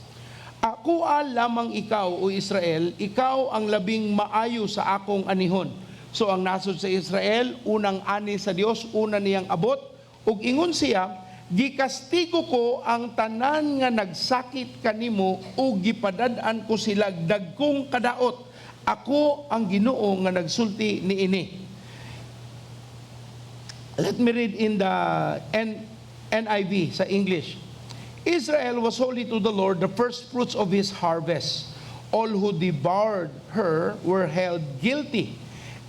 "Akoa lamang ikaw, O Israel, ikaw ang labing maayo sa akong anihon." So ang nasod sa Israel, unang ani sa Dios, una niyang abot, ug ingon siya, "Gikastigo ko ang tanan nga nagsakit kanimo ug gipadad-an ko sila dagkong kadaot. Ako ang Ginoo nga nagsulti niini." Let me read in the NIV sa English. "Israel was holy to the Lord, the first fruits of his harvest. All who devoured her were held guilty,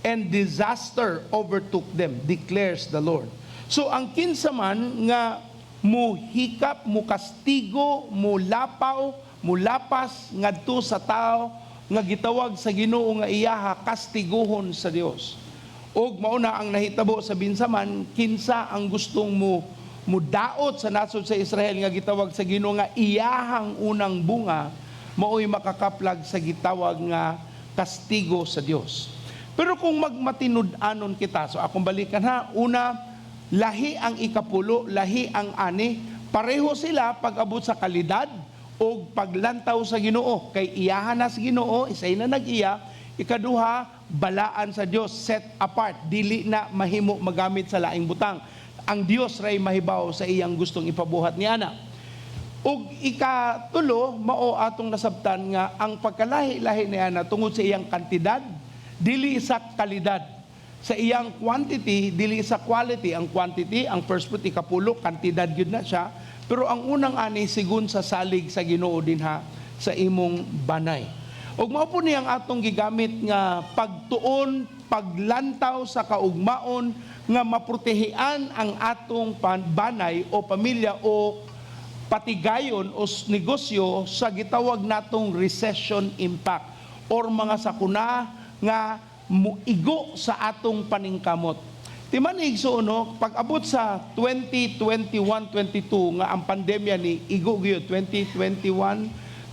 and disaster overtook them, declares the Lord." So ang kinsa man nga muhikap, mukastigo, mulapaw, mulapas ngadto sa tao nga gitawag sa Ginoo nga iyaha, kastiguhon sa Dios. Ug mauna ang nahitabo sa binsaman, kinsa ang gustong mo mudaot sa nasod sa Israel nga gitawag sa Ginoo nga iyahang unang bunga, maoy makakaplag sa gitawag nga kastigo sa Dios. Pero kung magmatinud-anon kita, so akong balikan ha, una, lahi ang ikapulo, lahi ang ani, pareho sila pag-abot sa kalidad o paglantaw sa Ginoo. Kay iyahan na sa Ginoo, isay na nag-iya. Ikaduha, balaan sa Dios, set apart, dili na mahimo magamit sa laing butang. Ang Dios ray mahibaw sa iyang gustong ipabuhat ni ana. Ug ikatulo, mao atong nasabtan nga ang pagkalahi-lahi niya na tungod sa iyang kantidad, dili sa kalidad. Sa iyang quantity, dili sa quality. Ang quantity, ang first fruit, ikapulo, kantidad gyud na siya. Pero ang unang ani, sigun sa salig sa Ginoo dinha sa imong banay. Ug mao po ni ang atong gigamit nga pagtuon, paglantaw sa kaugmaon nga maprotehian ang atong banay o pamilya o patigayon o negosyo sa gitawag natong recession impact or mga sakuna nga muigo sa atong paningkamot. Timan igsuon no, pag abot sa 2021-22 nga ang pandemya ni igo gyud 2021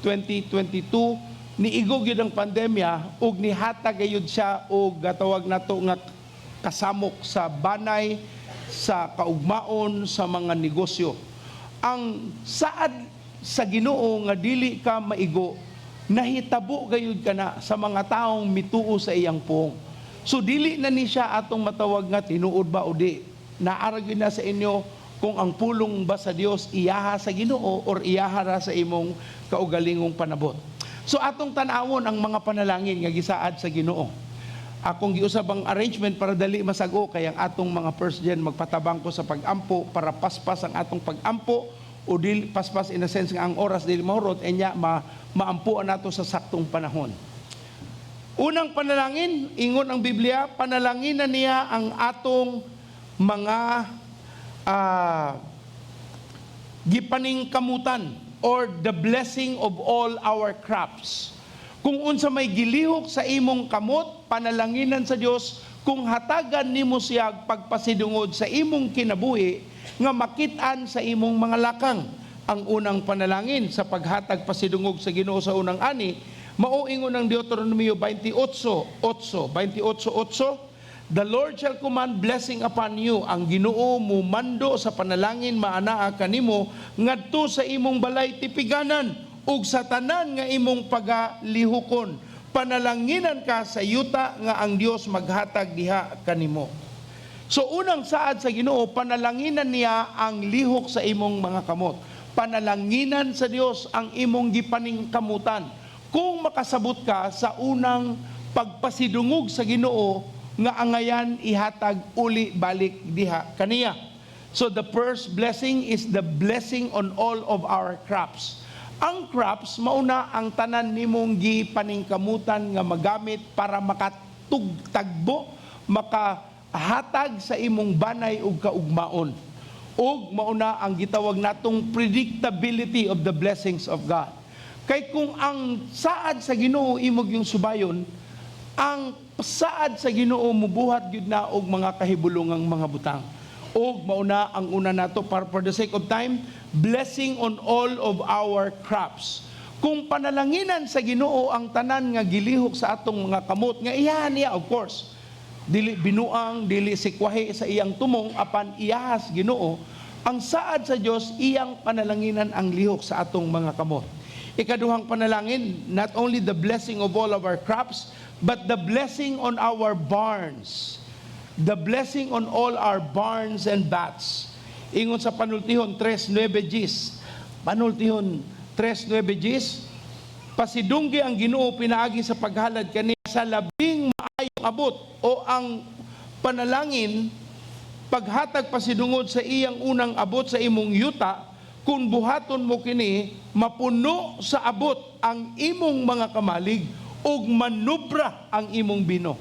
2022, ni igo gyud ang pandemya ug nihatag gayud siya og gatawag nato nga kasamok sa banay, sa kaugmaon, sa mga negosyo. Ang saad sa Ginoo nga dili ka maigo, nahitabo gayud kana sa mga taong mituo sa iyang puong. So dili na ni siya atong matawag nga tinuod ba o di. Naara gyud na sa inyo kung ang pulong ba sa Dios iyaha sa Ginoo or iyaha ra sa imong kaugalingong panabot. So atong tan-awon ang mga panalangin nga gisaad sa Ginoo. Akong giusab ang arrangement para dali masago kay ang atong mga first gen magpatabang ko sa pag-ampo para paspas ang atong pag-ampo o dili paspas in a sense nga ang oras dili mahurot enya maampuan nato sa saktong panahon. Unang panalangin, ingon ang Biblia, panalangin na niya ang atong mga gipaningkamutan or the blessing of all our crops. Kung unsa may gilihok sa imong kamot, panalanginan sa Dios kung hatagan nimo siya pagpasidungod sa imong kinabuhi nga makit-an sa imong mga lakang. Ang unang panalangin sa paghatag pasidungog sa Ginoo sa unang ani, mao ingon ang Deuteronomio 28:8, 28:8, "The Lord shall command blessing upon you." Ang Ginoo mumando sa panalangin maanaa kanimo ngadto sa imong balay tipiganan ug sa tanan nga imong pagalihukon. Panalanginan ka sa yuta nga ang Dios maghatag diha kanimo. So unang saad sa Ginoo, panalanginan niya ang lihok sa imong mga kamot. Panalanginan sa Dios ang imong gipaningkamutan. Kung makasabot ka sa unang pagpasidungog sa Ginoo nga angayan ihatag uli balik diha kaniya. So the first blessing is the blessing on all of our crops. Ang crops mauna ang tanan nimong gipaningkamutan nga magamit para makatugtagbo, makahatag sa imong banay ug kaugmaon. Ug mauna ang gitawag natong predictability of the blessings of God. Kay kung ang saad sa Ginoo imong yung subayon, ang saad sa Ginoo mubuhat gyud na og mga kahibulungang mga butang. Og mauna ang una nato para for the sake of time, blessing on all of our crops. Kung panalanginan sa Ginoo ang tanan nga gilihok sa atong mga kamot nga iyahan niya, of course. Dili binuang, dili sikwahi sa iyang tumong apan iyahas Ginoo. Ang saad sa Dios, iyang panalanginan ang lihok sa atong mga kamot. Ikaduhang panalangin, not only the blessing of all of our crops, but the blessing on our barns. The blessing on all our barns and vats. Ingon sa Panultihon 3.9 Gs. Panultihon 3.9 Gs, pasidunggi ang Ginoo pinaagi sa paghalad kaniya sa labing maayong abot o ang panalangin paghatag pasidungod sa iyang unang abot sa imong yuta. Kung buhaton mo kini, mapuno sa abot ang imong mga kamalig ug manubra ang imong bino.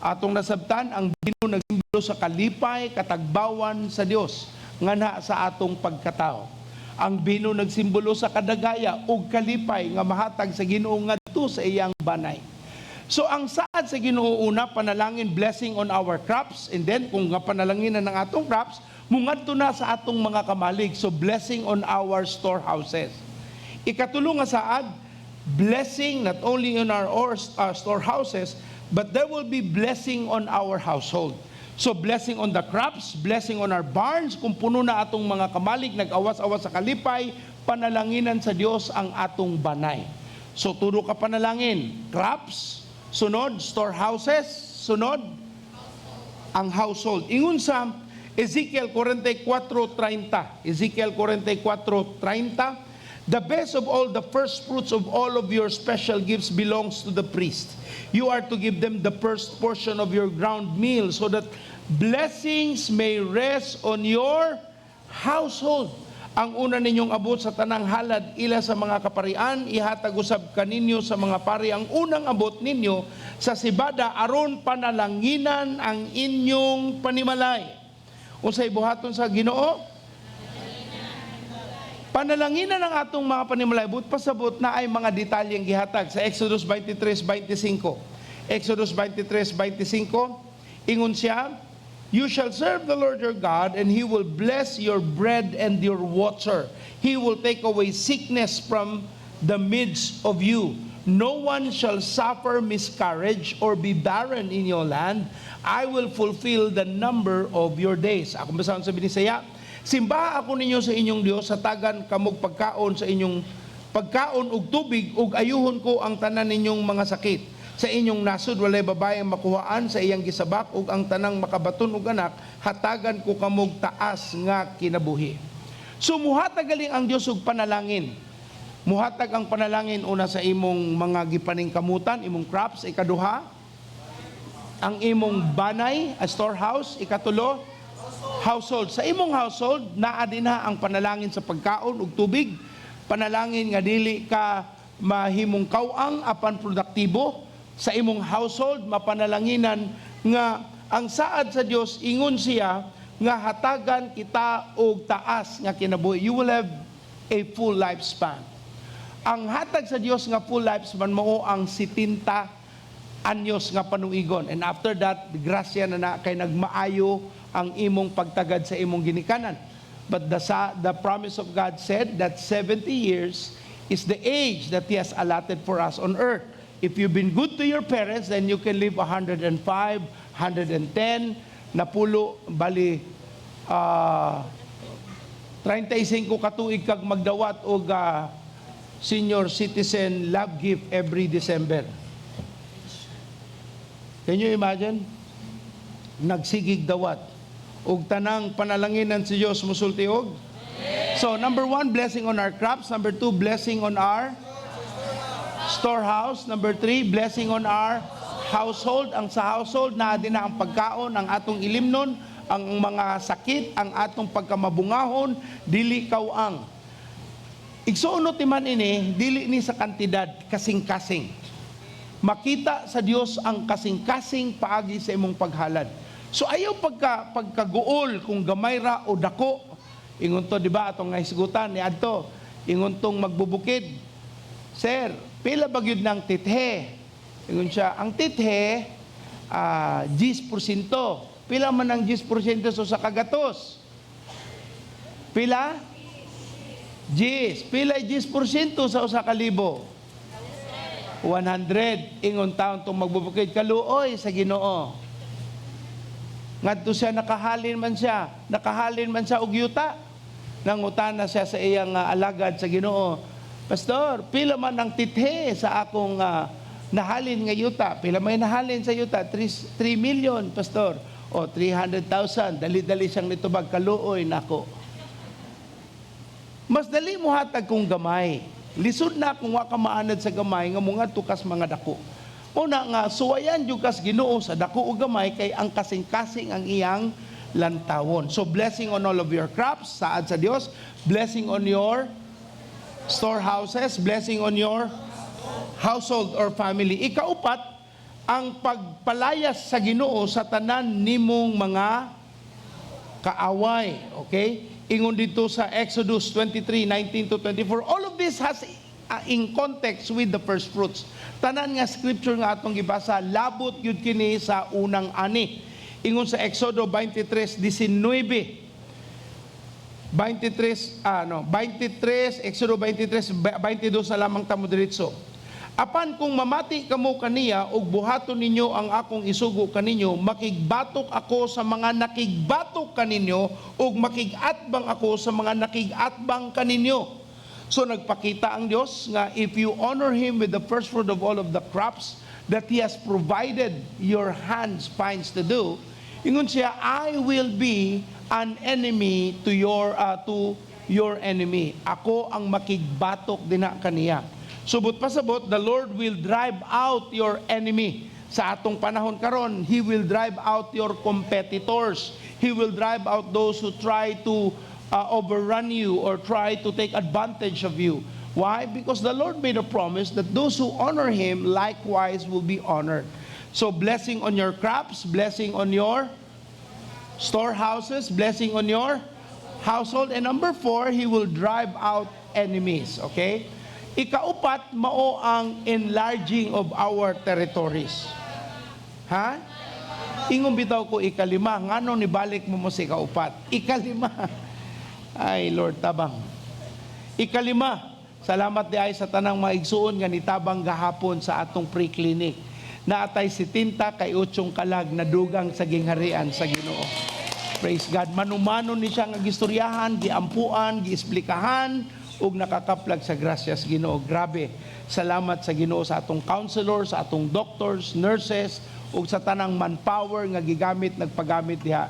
Atong nasabtan ang bino nagsimbolo sa kalipay, katagbawan sa Dios nganha sa atong pagkatao. Ang bino nagsimbolo sa kadagaya ug kalipay nga mahatag sa Ginoo ngadto sa iyang banay. So ang saad sa Ginoo, una panalangin, blessing on our crops, and then kung nga panalangin na ng atong crops, mungadto na sa atong mga kamalig. So blessing on our storehouses. Ikatulo nga saad, blessing not only on our storehouses, but there will be blessing on our household. So blessing on the crops, blessing on our barns, kung puno na atong mga kamalig, nag-awas-awas sa kalipay, panalanginan sa Dios ang atong banay. So tulo ka panalangin, crops, sunod storehouses, sunod ang household. Ingon sa Ezekiel 44:30, Ezekiel 44:30, The best of all the first fruits of all of your special gifts belongs to the priest. You are to give them the first portion of your ground meal so that blessings may rest on your household. Ang una ninyong abot sa tanang halad ila sa mga kaparian, ihatag usab kaninyo sa mga pari ang unang abot ninyo sa sibada aron panalanginan ang inyong panimalay. Unsay buhaton sa Ginoo? Panalanginan ang atong mga panimalay, but pasabot na ay mga detalyeng gihatag sa Exodus 23:25. Exodus 23:25, ingon siya, "You shall serve the Lord your God, and He will bless your bread and your water. He will take away sickness from the midst of you. No one shall suffer miscarriage or be barren in your land. I will fulfill the number of your days." Ako basahon sa Binisaya. "Simbaha ako ninyo sa inyong Dios, hatagan kamog pagkaon sa inyong pagkaon ug tubig ug ayuhon ko ang tanan ninyong mga sakit. Sa inyong nasod walay babae ang makuhaan sa iyang gisabak ug ang tanang makabaton og anak hatagan ko kamog taas nga kinabuhi." So muhatag galing ang Dios og panalangin. Muhatag ang panalangin una sa imong mga gipaningkamutan, imong crops, ikaduha, ang imong banay, a storehouse, ikatulo, household. Sa imong household, naa din ha ang panalangin sa pagkaon ug tubig, panalangin nga dili ka mahimong kaw-ang apan produktibo. Sa imong household, mapanalanginan nga ang saad sa Dios, ingon siya nga hatagan kita og taas nga kinabuhi. You will have a full lifespan. Ang hatag sa Dios nga full lifespan mao ang 70 anyos nga panuigon. And after that, grasya na na kay nagmaayo ang imong pagtagad sa imong ginikanan. But the promise of God said that 70 years is the age that He has allotted for us on earth. If you've been good to your parents, then you can live 105, 110, napulo, bali, 35 katuig kag magdawat og senior citizen love gift every December. Can you imagine? Nagsigig dawat. Og tanang panalanginan si Dios musulti og. So, number one, blessing on our crops. Number two, blessing on our storehouse. Number three, blessing on our household. Ang sa household, naa din na ang pagkaon, ang atong ilimnon, ang mga sakit, ang atong pagkamabungahon, dili kaw-ang. Igsuon man ini, dili ni sa kantidad, kasing-kasing. Makita sa Dios ang kasing-kasing paagi sa imong paghalad. So ayaw pagkaguol kung gamay ra o dako. Ingon to, di ba, atong nahisgutan ni adto. Ingon tong magbubukid. "Sir, pila ba gyud ng tithe?" Ingon siya, "Ang tithe, 10%." "Pila man ang 10% so sa kagatos?" "Pila?" "10." "Pila 10% sa 1,000?" "100." Ingon taon tong magbubukid, "Kaluoy sa Ginoo." Ngadto siya nakahalin man siya, nakahalin man siya og yuta. Nangutana siya sa iyang alagad sa Ginoo. "Pastor, pila man ang tithe sa akong nahalin nga yuta?" "Pila may nahalin sa yuta?" "3, 3 million, Pastor." "O, 300,000." Dali-dali siyang nitubag, "Kaluoy nako." Mas dali mo hatag kung gamay. Lisod na kung wa ka maanad sa gamay nga mga tukas mga dako. Una nga suwayan jud kas Ginoo sa dako o gamay kay ang kasing-kasing ang iyang lantawon. So blessing on all of your crops, saad sa Dios, blessing on your storehouses, blessing on your household or family. Ikaupat, ang pagpalayas sa Ginoo sa tanan nimong mga kaaway. Okay? Ingon dito sa Exodus 23, 19 to 24. All of this has in context with the first fruits. Tanan nga scripture nga atong gibasa, labot yun kini sa unang ani. Ingon sa Exodo 23, 19. 23, no, 23, Exodo 23, 22 na lamang tamo diretso. "Apan kung mamati kamo kaniya ug buhaton ninyo ang akong isugo kaninyo, makigbatok ako sa mga nakigbatok kaninyo ug makig-atbang ako sa mga nakig-atbang kaninyo." So nagpakita ang Dios nga if you honor Him with the first fruit of all of the crops that He has provided your hands finds to do, ingon siya, "I will be an enemy to your your enemy." Ako ang makigbatok dinha kaniya. Subot pasabot, the Lord will drive out your enemy. Sa atong panahon karon, He will drive out your competitors. He will drive out those who try to overrun you or try to take advantage of you. Why? Because the Lord made a promise that those who honor Him likewise will be honored. So blessing on your crops, blessing on your storehouses, blessing on your household. And number four, He will drive out enemies. Okay? Ikaupat, mao ang enlarging of our territories. Ha? Ingon bitaw ko ikalima, ngano nibalik mo sa ikaupat? Ikalima. Ay, Lord, tabang. Ikalima, salamat diay sa tanang maigsuon nga nitabang gahapon sa atong pre-clinic. Naa tay sitinta kay utsong kalag na dugang sa gingharian sa Ginoo. Praise God. Manumano ni siya nga gistoryahan, giampuan, giesplikahan, ug nakakaplag sa grasya sa Ginoo. Grabe. Salamat sa Ginoo sa atong counselor, sa atong doctors, nurses, ug sa tanang manpower nga gigamit, nagpagamit diha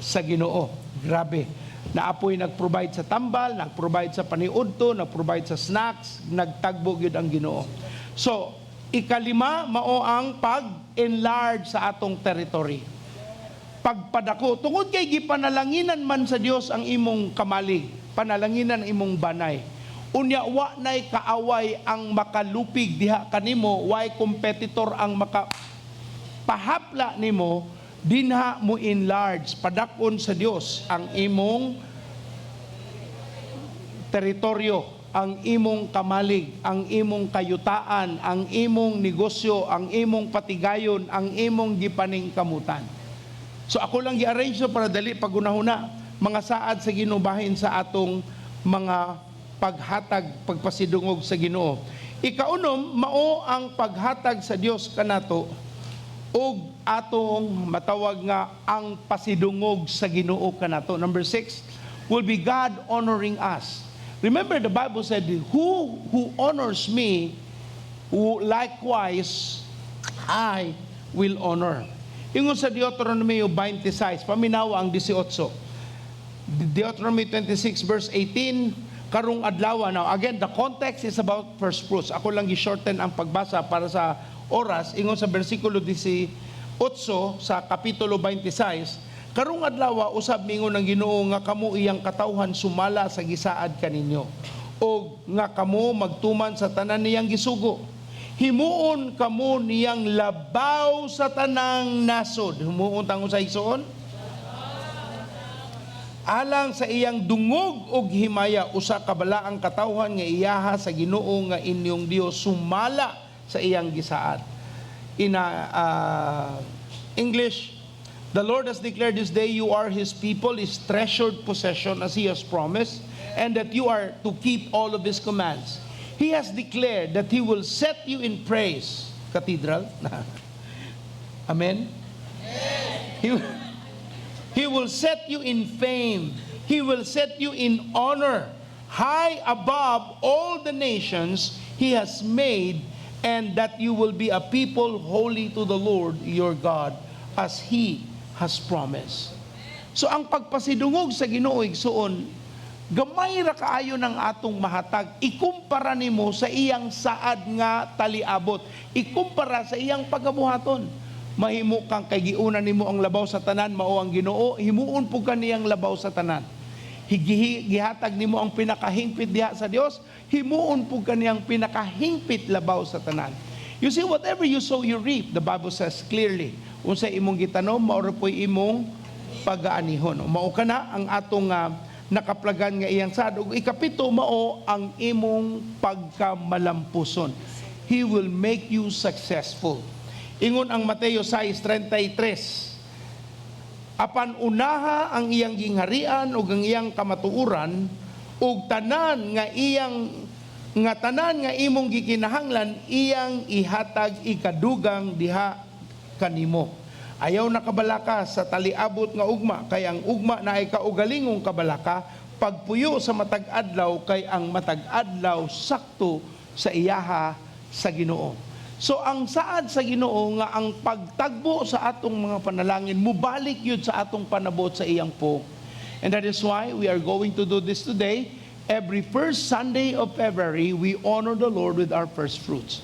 sa Ginoo. Grabe. Naa poy nag-provide sa tambal, nag-provide sa paniudto, nag-provide sa snacks, nagtagbo gyud ang Ginoo. So, ikalima, mao ang pag-enlarge sa atong territory, pagpadako tungod kay gipanalanginan man sa Dios ang imong kamalig, panalanginan ang imong banay. Unya wa nay kaaway ang makalupig diha kanimo, way competitor ang maka pahapla nimo. Dinha mo enlarge, padakon sa Dios ang imong teritoryo, ang imong kamalig, ang imong kayutaan, ang imong negosyo, ang imong patigayon, ang imong gipaningkamutan. So ako lang gi-arrange so para dali pagunahuna mga saad sa Ginoo bahin sa atong mga paghatag, pagpasidungog sa Ginoo. Ikaunom, mao ang paghatag sa Dios kanato ug atong matawag nga ang pasidungog sa Ginoo kanato. Number 6 will be God honoring us. Remember, the Bible said, Who honors me, who likewise I will honor." Ingon sa Deuteronomy 26, paminawa ang 18. Deuteronomy 26 verse 18, "Karong adlaw." Now again, the context is about first fruits. Ako lang gi-shorten ang pagbasa para sa oras. Ingon sa bersikulo 18 sa kapitulo 26, "Karong adlaw usab mingon ang Ginoo nga kamo iyang katawhan sumala sa gisaad kaninyo og nga kamo magtuman sa tanan niyang gisugo. Himuon kamo niyang labaw sa tanang nasod." Himuon tang usa, igsoon? "Alang sa iyang dungog og himaya, usa ka balaang katawhan nga iyaha sa Ginoo nga inyong Dios sumala sa iyang gisaad." In English, "The Lord has declared this day you are His people, His treasured possession, as He has promised, and that you are to keep all of His commands. He has declared that He will set you in praise." Cathedral. Amen? He will set you in fame. He will set you in honor, high above all the nations He has made, and that you will be a people holy to the Lord your God, as He has promised." So ang pagpasidungog sa Ginoo, igsuon, gamay ra kaayo ng atong mahatag ikumpara nimo sa iyang saad nga taliabot, ikumpara sa iyang pagabuhaton. Mahimo kang kay giuna nimo ang labaw sa tanan mao ang Ginoo, himuon pud ka niyang labaw sa tanan. Gihatag nimo ang pinakahingpit diha sa Dios, himuon pud ka niyang pinakahingpit labaw sa tanan. You see, whatever you sow, you reap. The Bible says clearly, unsa imong gitanom, mao ra po'y imong pagaanihon. Mao kana ang atong nakaplagan nga iyang saad. Ug ikapito, mao ang imong pagkamalampuson. He will make you successful. Ingon ang Mateo 6:33, "Apan unaha ang iyang gingharian ug ang iyang kamatuoran, ug tanan nga imong gikinahanglan iyang ihatag ikadugang diha kanimo." Ayaw na kabalaka sa taliabot nga ugma, kay ang ugma naay kaugalingong kabalaka. Pagpuyo sa matag adlaw, kay ang matag adlaw sakto sa iyaha sa Ginoo. So ang saad sa Ginoo nga ang pagtagbo sa atong mga panalangin mubalik yun sa atong panabot sa iyang po. And that is why we are going to do this today. Every first Sunday of February, we honor the Lord with our first fruits.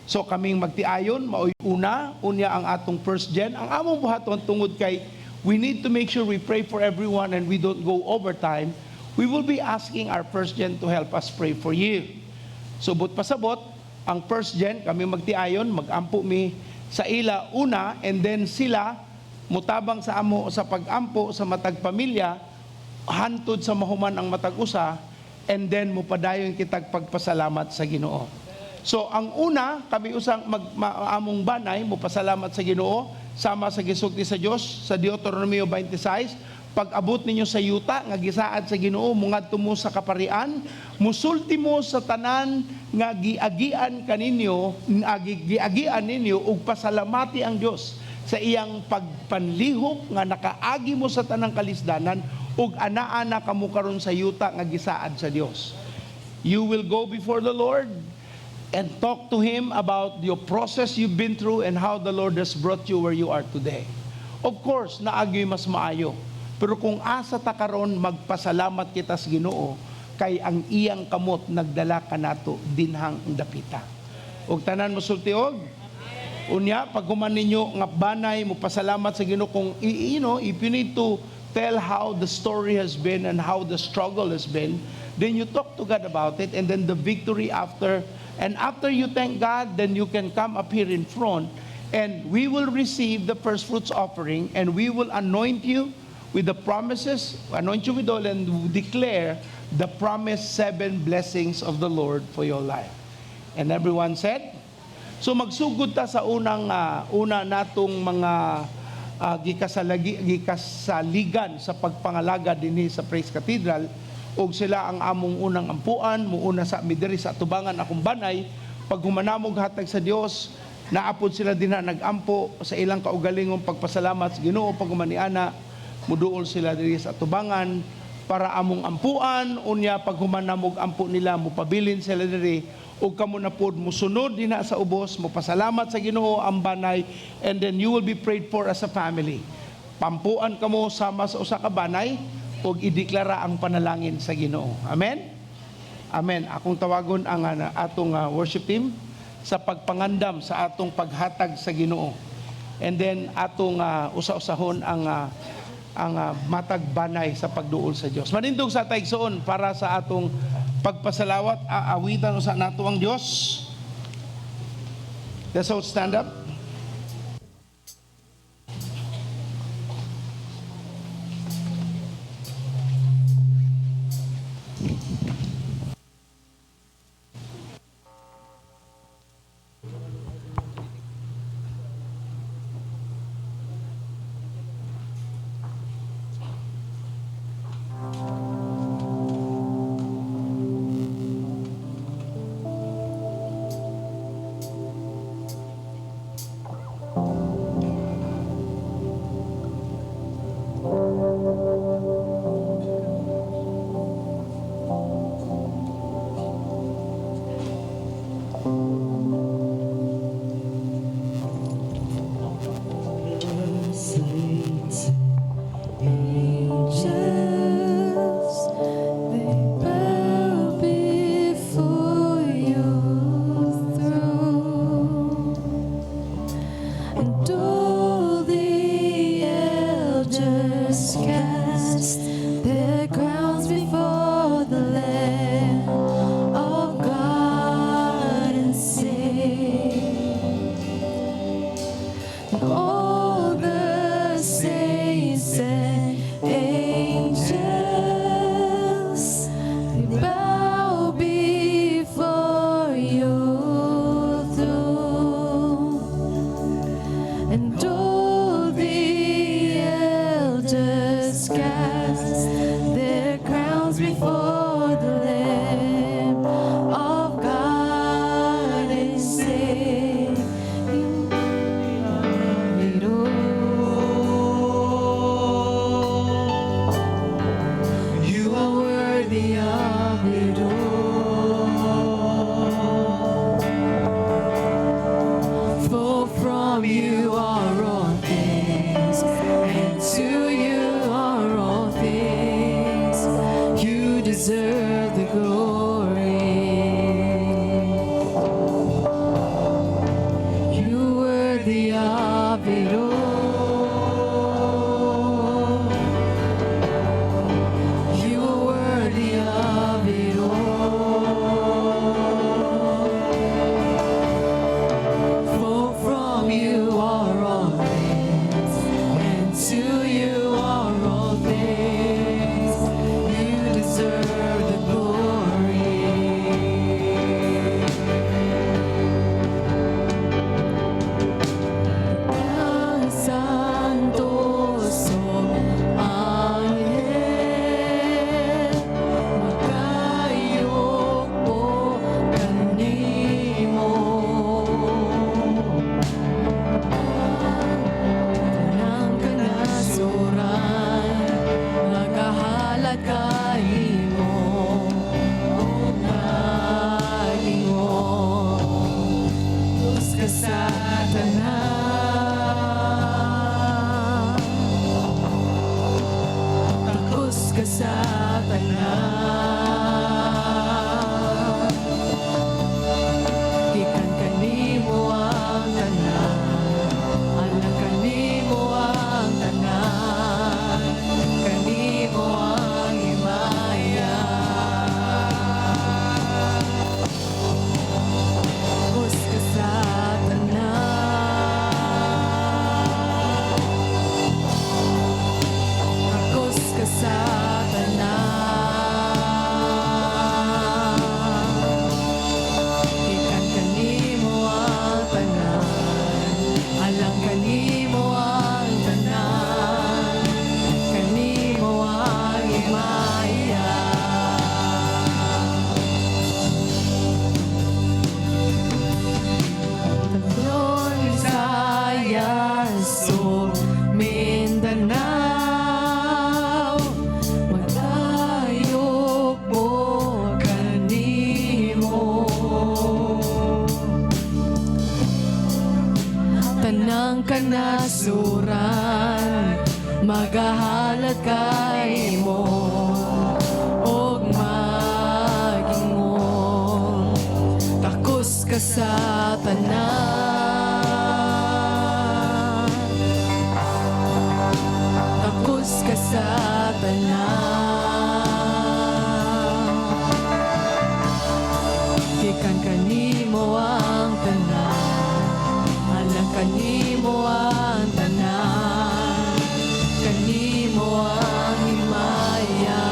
So kaming magtiayon, maoy una, unya ang atong first gen. Ang among buhaton tungod kay we need to make sure we pray for everyone and we don't go overtime. We will be asking our first gen to help us pray for you. So buot pasabot, ang first gen, kami magtiayon, magampo mi sa ila una, and then sila mutabang sa amo sa pagampo sa matag pamilya hantod sa mahuman ang matag usa, and then mupadayon kitag pagpasalamat sa Ginoo. So ang una, kami usang among banay mupasalamat sa Ginoo sama sa gisulti sa Dios sa Deuteronomio 26, pag abot ninyo sa yuta nga gisaad sa Ginoo, mungadto mo sa kaparian, musulti mo sa tanan nga giagian kaninyo, giagian ninyo, ug pasalamati ang Dios sa iyang pagpanlihok nga nakaagi mo sa tanang kalisdanan ug anaa na kamo karon sa yuta nga gisaad sa Dios. You will go before the Lord and talk to Him about your process you've been through and how the Lord has brought you where you are today. Of course, naagyo'y mas maayo. Pero kung asa ta karon, magpasalamat kita sa Ginoo kay ang iyang kamot nagdala kanato dinhang dapita. Ug tanan mosulti og unya pag human ninyo nga banay mo pasalamat sa Ginoo, kung if you need to tell how the story has been and how the struggle has been, then you talk to God about it and then the victory after. And after you thank God, then you can come up here in front and we will receive the first fruits offering and we will anoint you with the promises, anoint you with oil and declare the promised seven blessings of the Lord for your life. And everyone said, so magsugod ta sa unang una natong mga gikasaligan sa pagpangalaga dinhi sa Praise Cathedral, ug sila ang among unang ampuan. Muuna sa mi diri sa atubangan akong banay. Pag humanamog hatag sa Dios, naapod sila dinha, nagampo sa ilang kaugalingong pagpasalamat sa Ginoo. Pag humaniana, muduol sila diri sa atubangan para among ampuan. Unya pag humanamog ampo nila, mupabilin sila diri ug kamo na pod musunod dinha sa ubos, mopasalamat sa Ginoo ang banay, and then you will be prayed for as a family. Pampuan kamo sama sa usa ka banay ug ideklara ang panalangin sa Ginoo. Amen. Amen. Akong tawagon ang atong worship team sa pagpangandam sa atong paghatag sa Ginoo, and then atong usa-usahon ang matag banay sa pagduol sa Dios. Manindog sa taigsoon para sa atong pagpasalawat, aawitan usa nato ang Dios. Let's all stand up. Saints, angels, they bow before your throne, and all the elders cast their crowns before the Lamb of God and sing. And all the saints and angels, they bow before your throne, and all the elders Takos ka sa tanan. Gikan kanimo ang tanan, alang kanimo ang tanan, kanimo ang himaya. Takos ka sa tanan. Takos ka sa tanan. Gikan kanimo ang tanan, alang kanimo ang tanan, kanimo ang himaya. Luzon, Visayas, ug Mindanao, maglayok mo kanimo. Tanang kanasuran magahalad kay mo og magingon, takos ka sa tanan. Takos ka sa tanan. Gikan kanimo ang tanan, alang kanimo ang tanan, kanimo ang himaya.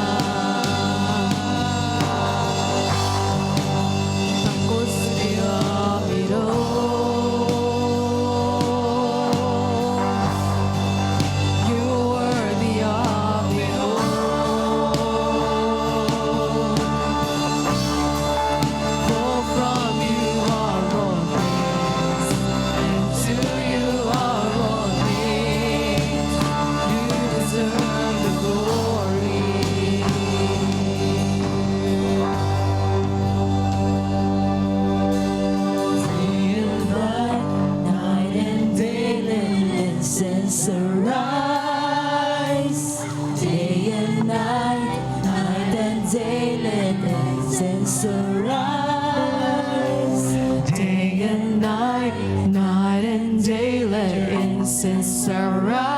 Takos of it all. You're worthy of it all. For from you are all things, and to you are all things. You deserve the glory. Day and night, night and day, let incense arise. Day and night, night and day, let incense arise. Day and night, night and day, let incense arise.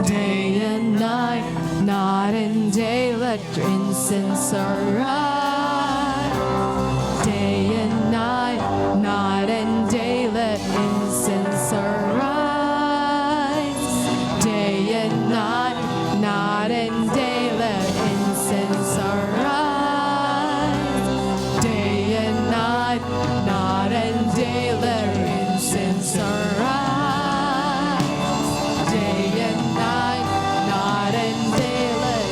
Day and night, night and day, let incense arise. Day and night, night and day, let incense arise. Day and night, night and day, let incense arise. Day and night, night and day, let incense arise. Day and night, night and day, let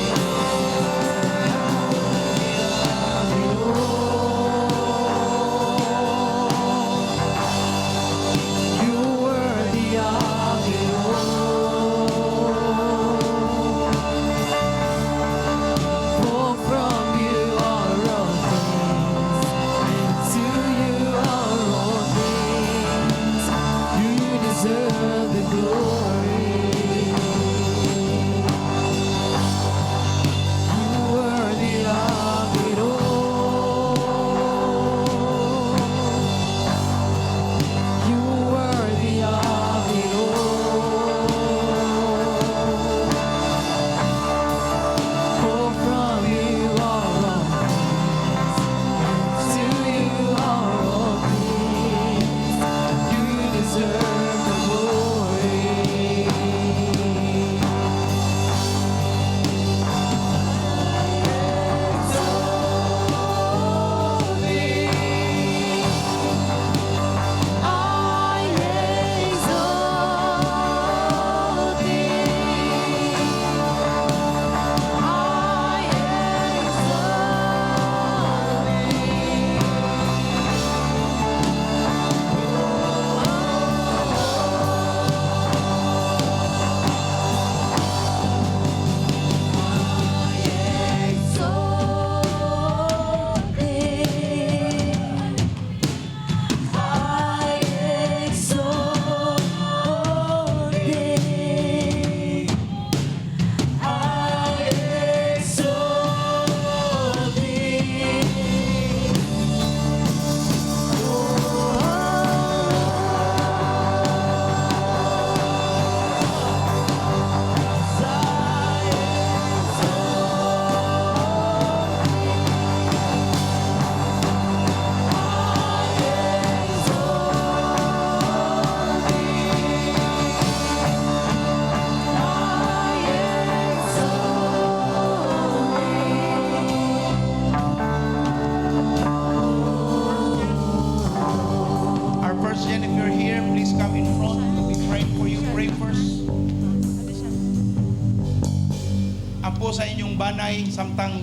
Ampo sa inyong banay samtang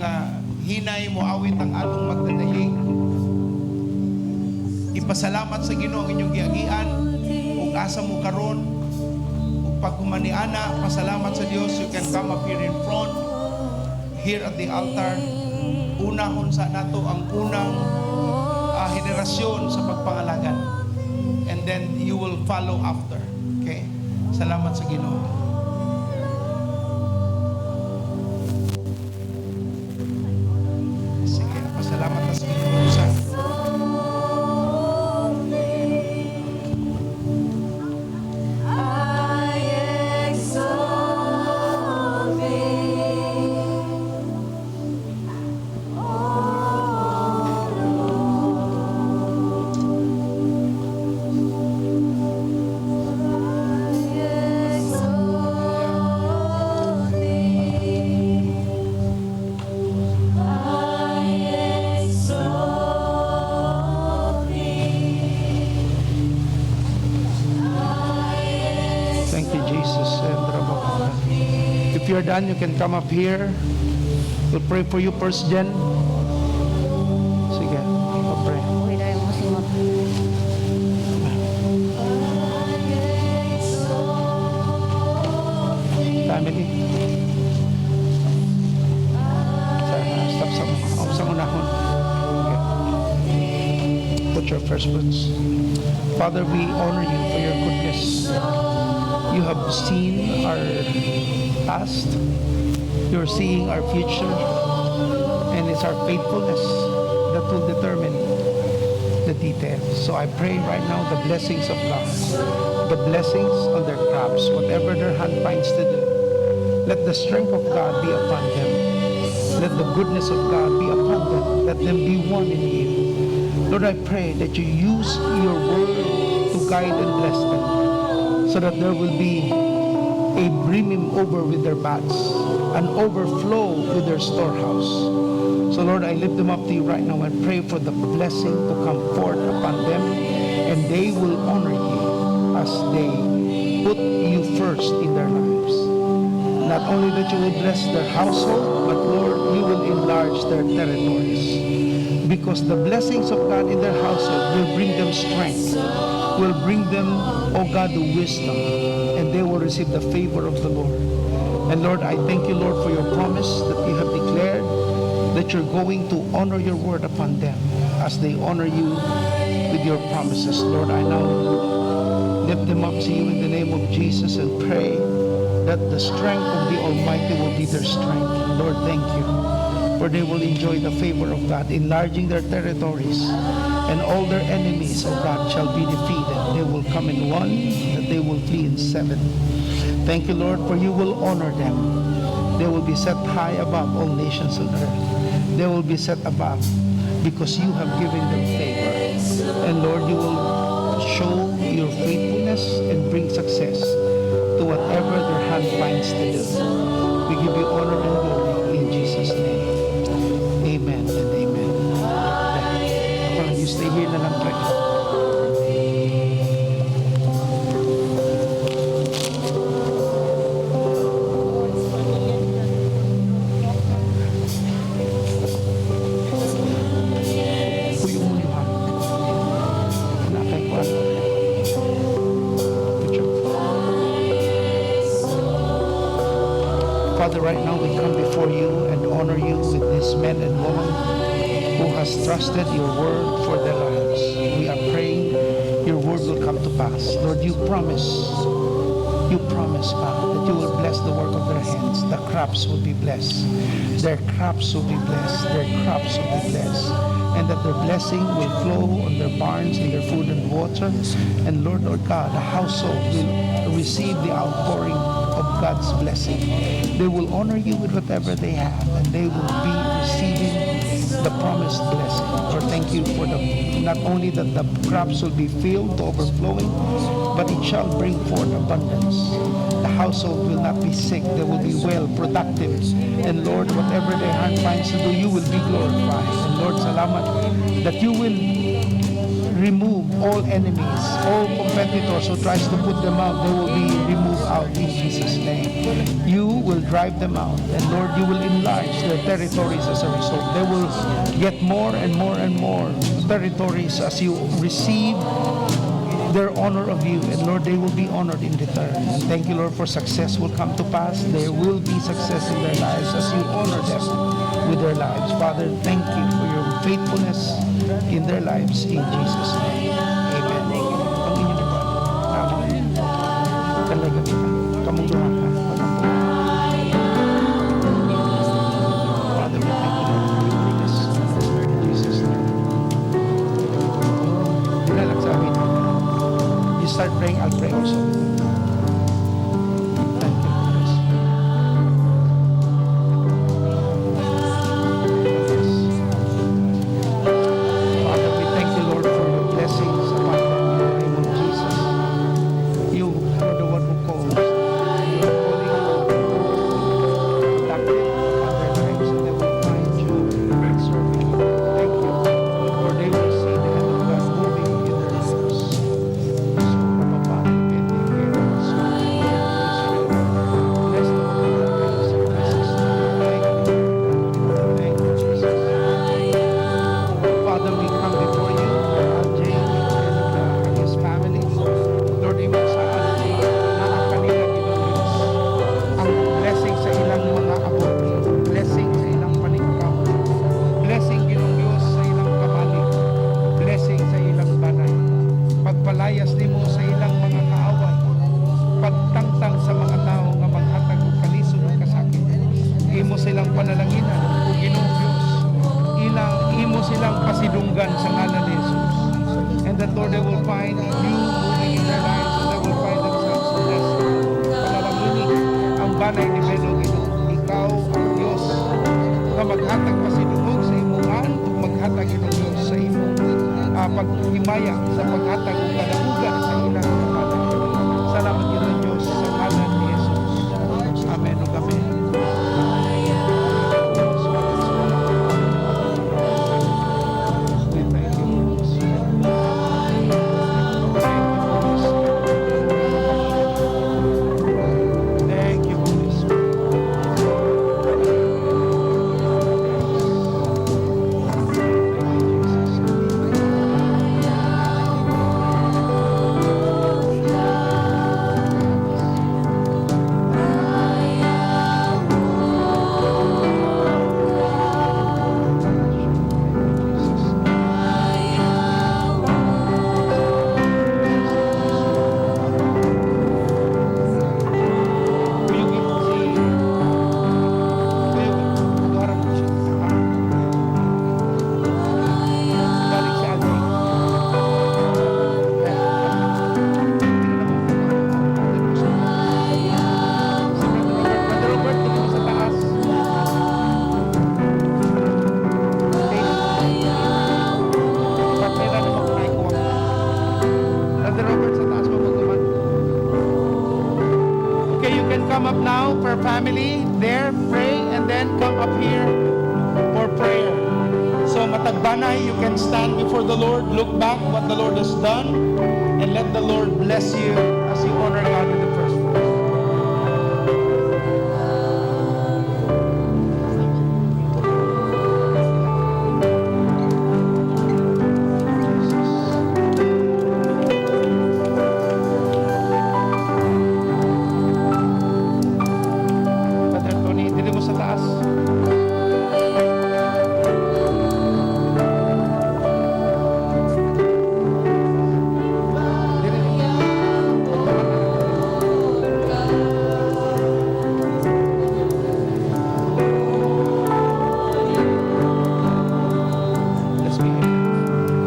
hinay mo awit ang atong magdadayeg. Ipasalamat sa Ginoo ang inyong giagian ug asa mo karon ug paghuman niana, pasalamat sa Dios. You can come up here in front, here at the altar. Unahon sa nato ang unang henerasyon sa pagpangalagad and then you will follow after. Okay? Salamat sa Ginoo. Sige, pasalamat na sa Ginoo sa I exalt thee, O Lord. I exalt thee. I exalt thee. Thank you, Jesus. And If you're done, you can come up here. We'll pray for you first, Jen. Sige, I'll pray. Okay na yung musimot. Family. Sa, stop sa unahon. Okay. Put your first boots. Father, we honor you for your goodness. You have seen our past. You're seeing our future. And it's our faithfulness that will determine the details. So I pray right now the blessings of God, the blessings on their crops, whatever their hand finds to do. Let the strength of God be upon them. Let the goodness of God be upon them. Let them be one in you. Lord, I pray that you use your word to guide and bless them so that there will be a brimming over with their vats, an overflow with their storehouse. So Lord, I lift them up to you right now and pray for the blessing to come forth upon them, and they will honor you as they put you first in their lives. Not only that you will bless their household, but Lord, you will enlarge their territories. Because the blessings of God in their household will bring them strength, will bring them, oh God, the wisdom, and they will receive the favor of the Lord. And Lord, I thank you, Lord, for your promise that you have declared that you're going to honor your word upon them as they honor you with your promises. Lord, I now lift them up to you in the name of Jesus and pray that the strength of the Almighty will be their strength. Lord, thank you. For they will enjoy the favor of God, enlarging their territories, and all their enemies, O God, shall be defeated. They will come in one, that they will flee in seven. Thank you, Lord, for you will honor them. They will be set high above all nations on earth. They will be set above because you have given them favor. And Lord, you will show your faithfulness and bring success to whatever their hand finds to do. We give you honor and glory in Jesus' name. Amen and amen. Ako, you stay here na lang, pre. Puyo mo ha. Na kay kuan. Picture. Father, right now we come before you and honor you with this men and women who has trusted your word for their lives. We are praying your word will come to pass. Lord, you promise, God, that you will bless the work of their hands. The crops will be blessed. Their crops will be blessed. Their crops will be blessed. And that their blessing will flow on their barns and their food and water. And Lord, Lord God, the household will receive the outpouring of God's blessing. They will honor you with whatever they have, and they will be receiving the promised blessing. Lord, thank you for the not only that the crops will be filled to overflowing, but it shall bring forth abundance. The household will not be sick. They will be well, productive. And Lord, whatever their hand finds to do, you will be glorified. And Lord, salamat that you will remove all enemies, all competitors who tries to put them out, they will be removed out in Jesus' name. You will drive them out. And Lord, you will enlarge their territories as a result. They will get more and more and more territories as you receive their honor of you. And Lord, they will be honored in return. And thank you, Lord, for success will come to pass. There will be success in their lives as you honor them with their lives. Father, thank you for your faithfulness in their lives, in Jesus' name. Amen. Ang inyong po. Tama. Talaga kita. Kamong duha ka. Pag-ampo. Father, we thank you, Lord, for your goodness. In Jesus' name. Dinalag sa amin. You start praying, I'll pray also. Thank you, Lord. Yes. Father, we thank you, Lord, for your blessings upon them in the name of Jesus. You are the one who calls. You are calling productive upon their lives, and they will find joy in serving you. Thank you. For they will see the hand of God moving in their lives. So, Papa, bless the work of their hands in Jesus' name. Thank you. Thank you, Jesus. Father, we come before you, Jay and his family. Lord, imong saad naa kanila, Ginoong Diyos, ang blessing sa ilang mga abot, blessing sa ilang paningkamot, blessing, Ginoong Diyos, sa ilang kamali, blessing sa ilang banay. Pagpalayas nimo sa ilang mga kaaway, pagtangtang sa mga tao nga maghatag og kalisod ug kasakit. Imo silang panalanginan o Ginoong Diyos. Ilang imo silang pasidunggan sa ngalan ni Jesus. And that, Lord, they will find you moving in their lives and they will find themselves blessed. Panalangini ang banay ni Beno, Ginoo. Ikaw ang Diyos nga maghatag pasidungog sa imong ngan ug maghatag, Ginoong Diyos, sa imong paghimaya sa paghatag og kadaugan sa ilang mga. Salamat, Ginoong Diyos, sa ngalan ni Jesus. Amen ug amen. We thank you, Holy Spirit. Thank you, Holy Spirit. Thank you, Holy Spirit. Thank you, Jesus. Thank you, Jesus. Kuyugin si Kuyugin, harap mo siya. Ah. Balik si Alvin. Eh, si Brother Robert, Brother Robert, dito mo sa taas. Okay. Partnera na mo kung ikuha. Brother Robert, sa taas mo magkuman. Okay, you can come up now for family. There, pray, and then come up here for prayer. So matagbanay, you can stand before the Lord, look back what the Lord has done, and let the Lord bless you as you honor God with the first fruits. Jesus. Brother Tony, dili mo sa taas. Dili. Pagkaman na lang. Let's be here.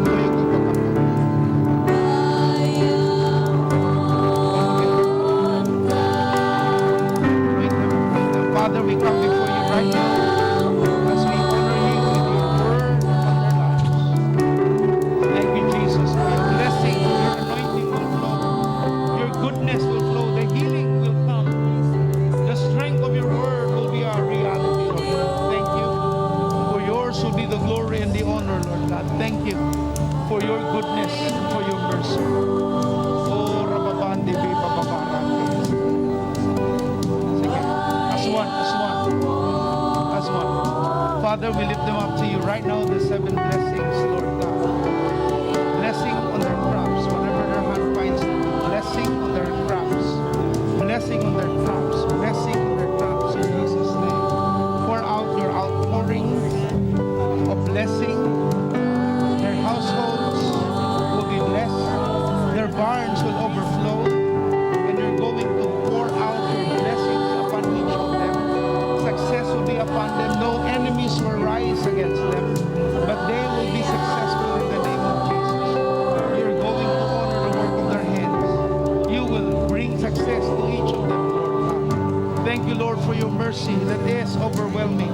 Tuloy ko pagkampo. Anoint them, anoint them. Father, we come before you right now as we honor you with your word upon their lives. Thank you, Jesus, for your blessing, your anointing will flow, your goodness will flow, the healing will come, the strength of your word will be our reality, Lord God. Thank you. For yours will be the glory and the honor, Lord God. Thank you for your goodness and for your mercy. Oh, Rababandi, Bababarate. Sige. Father, we lift them up to you right now, the seven blessings, Lord God. Blessing on their crops, whatever their hand finds to do. Blessing on their crops. Blessing on their crops. Blessing on their crops in Jesus' name. Pour out your outpouring of blessing. Their households will be blessed. Their barns will overflow. And you're going to pour out your blessings upon each of them. Success will be upon them. No enemies will rise against them, but they will be successful in the name of Jesus. You're going to honor the work of their hands. You will bring success to each of them, Lord God. Thank you, Lord, for your mercy that is overwhelming.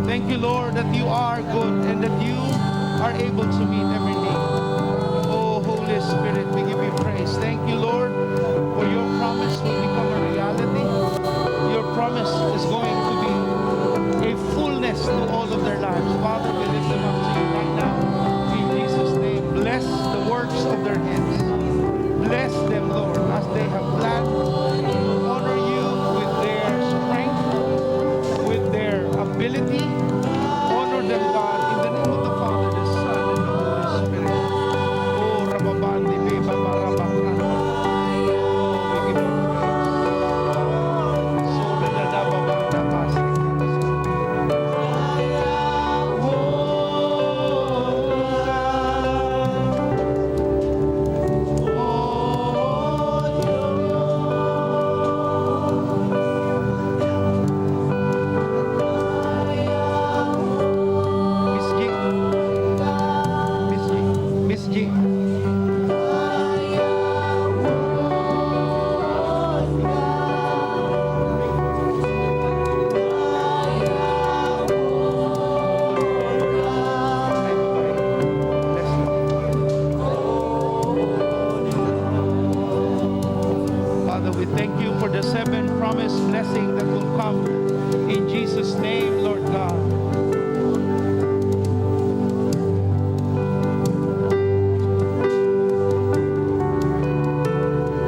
Thank you, Lord, that you are good and that you are able to meet every need. Oh, Holy Spirit, we give you praise. Thank you, Lord, for your promise will become a reality. Your promise is going to be a fullness to all of their lives. Father, we lift them up to you right now. In Jesus' name, bless the works of their hands. Bless them, Lord, as they have planned to honor you with their strength, with their ability. Honor them, God, in the name of the Father, the Son, and the Holy Spirit. Oh, Rababandi, Beba, Barabakana. Oh, we give you praise. So, da, da, da, ba, ba, da, ba, si, ka, sa. Oh, God. Oh, Miss G. Miss G. Miss G. Ay, babae. Bless them. Father, we thank you for the seven promised blessing that will come in Jesus' name, Lord God.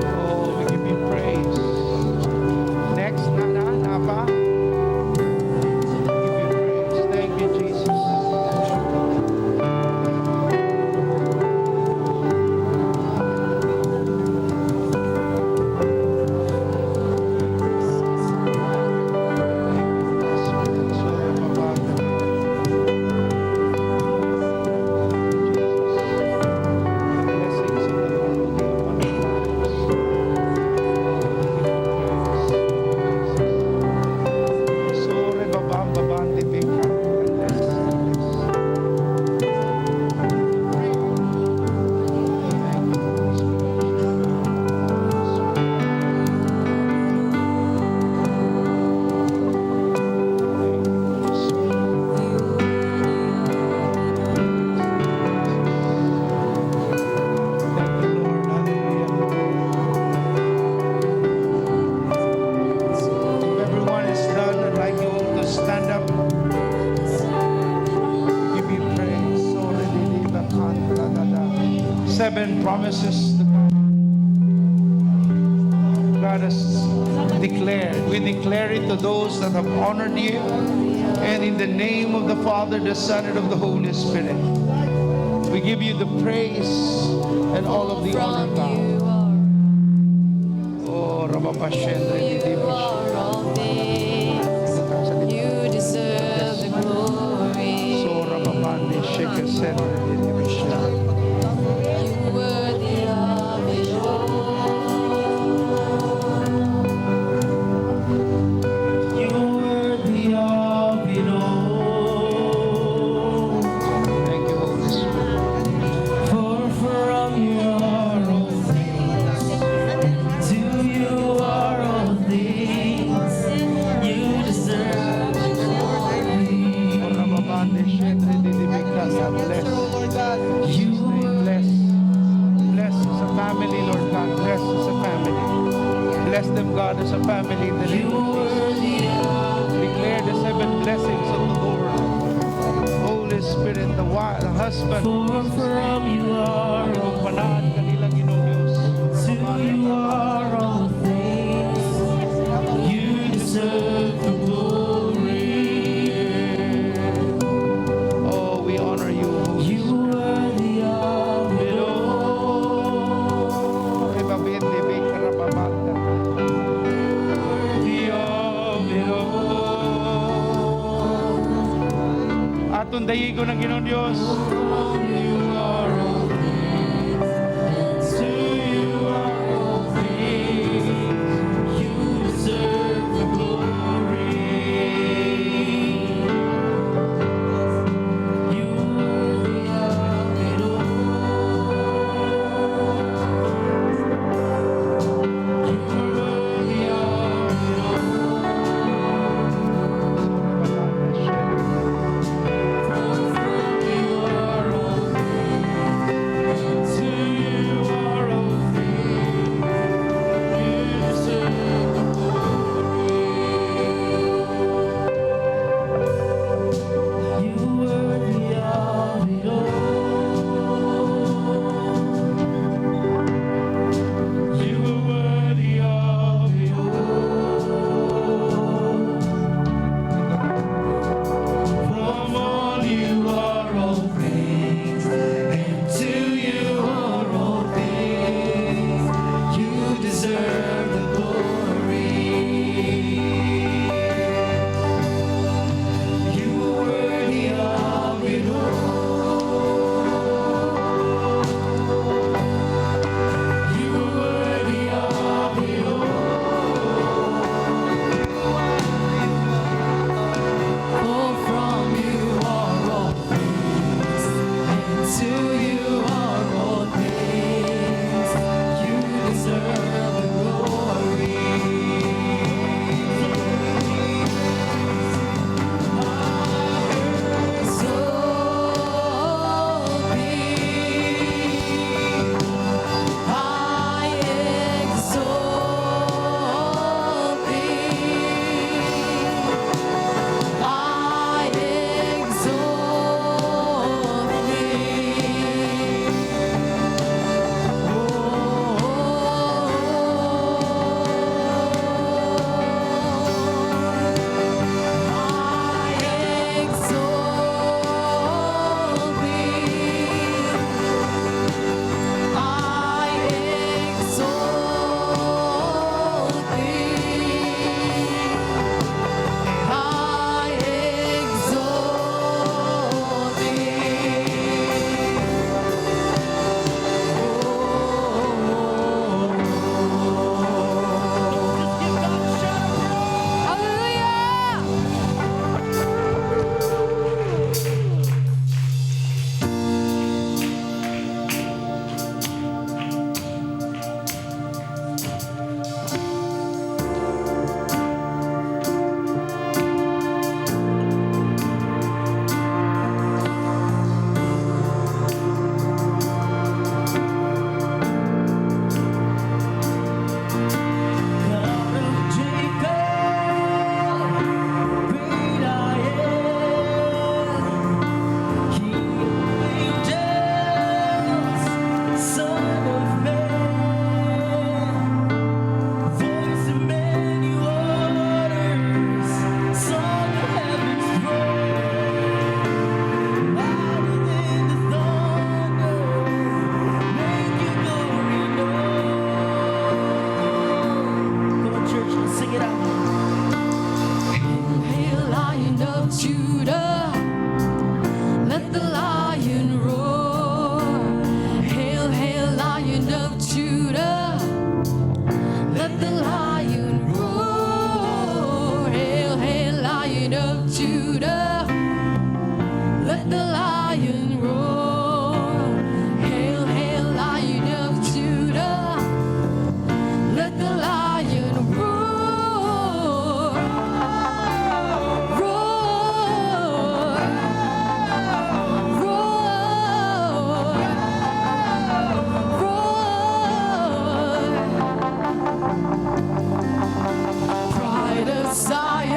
Oh, we give you praise. Next, na na, na pa. Give you praise. Thank you, Jesus. Thank you, Holy Spirit. Jesus. The blessings of the Lord will be upon our lives. Oh, we give you praise, Jesus. Sore babam babante beka. Bless, bless. Thank you, Holy Spirit. Thank you, Holy Spirit. Thank you, Lord. Hallelujah. If everyone is done, I'd like you all to stand up. Give you praise. Seven promises to God. God has declared. We declare it to those that have honored you. And in the name of the Father, the Son, and of the Holy Spirit, we give you the praise and all of the honor, From God. you are, Oh, Rabapashendre, you are all things. You deserve the glory. So Rababande, Shekesendre, Didibisha. You worthy of it all. You worthy of it all. Thank you, Holy Spirit. For from you are all things, to you are all things. You deserve the glory. Oh, Rababande, Shendre, Didibikasa. Bless. You Jesus' name, bless. Bless as a family, Lord God. Bless as a family. Bless them, God, as a family in the name You of Jesus. worthy of Declare the seven blessings of the Lord. Holy Spirit, the husband, For from you are all Panaad kanila, Ginoong Diyos. To you are all things. You deserve the glory. it all. Atong dayigon ang Ginoong Dios. You are all things, to you are all things. You deserve the glory. You worthy of it all. You are worthy of it all. For from you are all things, to you are all things. You deserve the glory. You worthy of it all. You are worthy of it all. From all you are all things, and to you are all things. You deserve the glory. You are worthy of it all. You are worthy of it all. For from you are all things, and to you are all things. You deserve the glory. Exalt thee. I exalt thee. I exalt thee. Oh, I exalt thee. I exalt thee. I exalt thee. Just give God a shout of praise. Hallelujah! God of Jacob, great I am, King of angels, Son of man, voice of many waters, song of heaven's throne, louder than the thunder, make your glory known. Come on, church, let's sing it out. Hail, Lion of Judah, let the lion roar. Hail, hail, Lion of Judah, let the lion roar. Hail, hail, Lion of Judah, let the lion roar. Hail, hail, Lion of Judah, let the lion roar. Roar, roar, roar. Pride of Zion,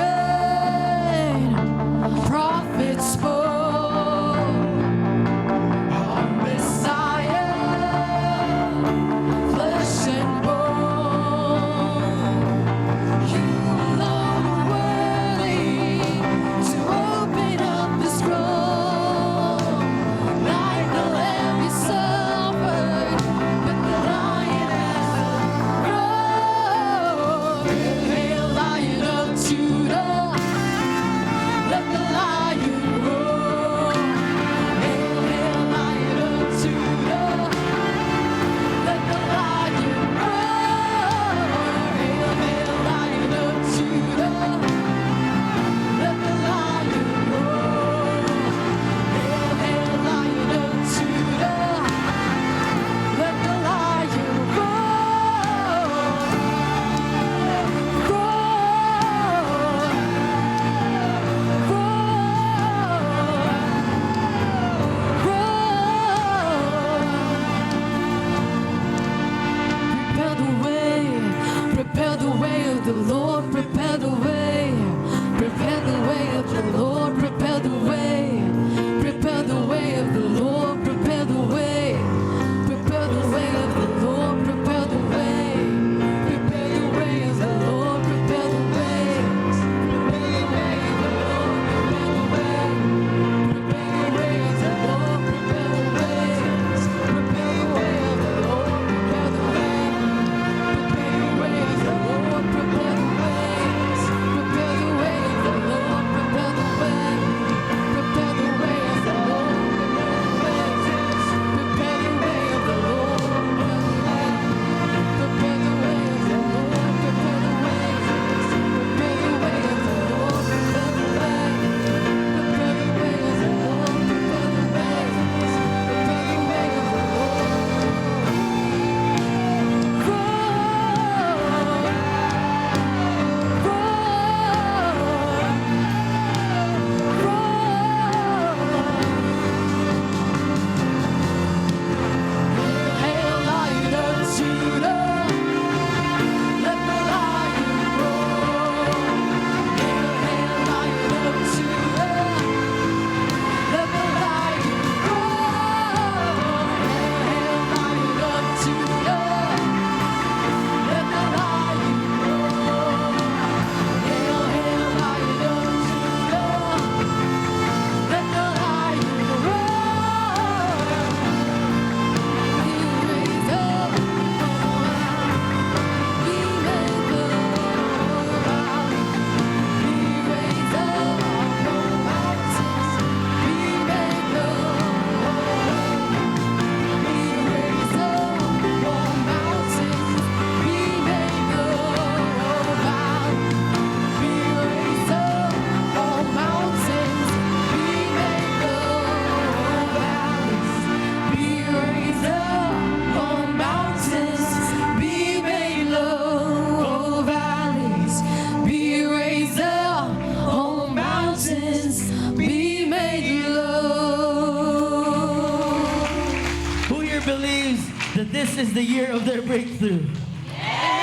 This is the year of their breakthrough.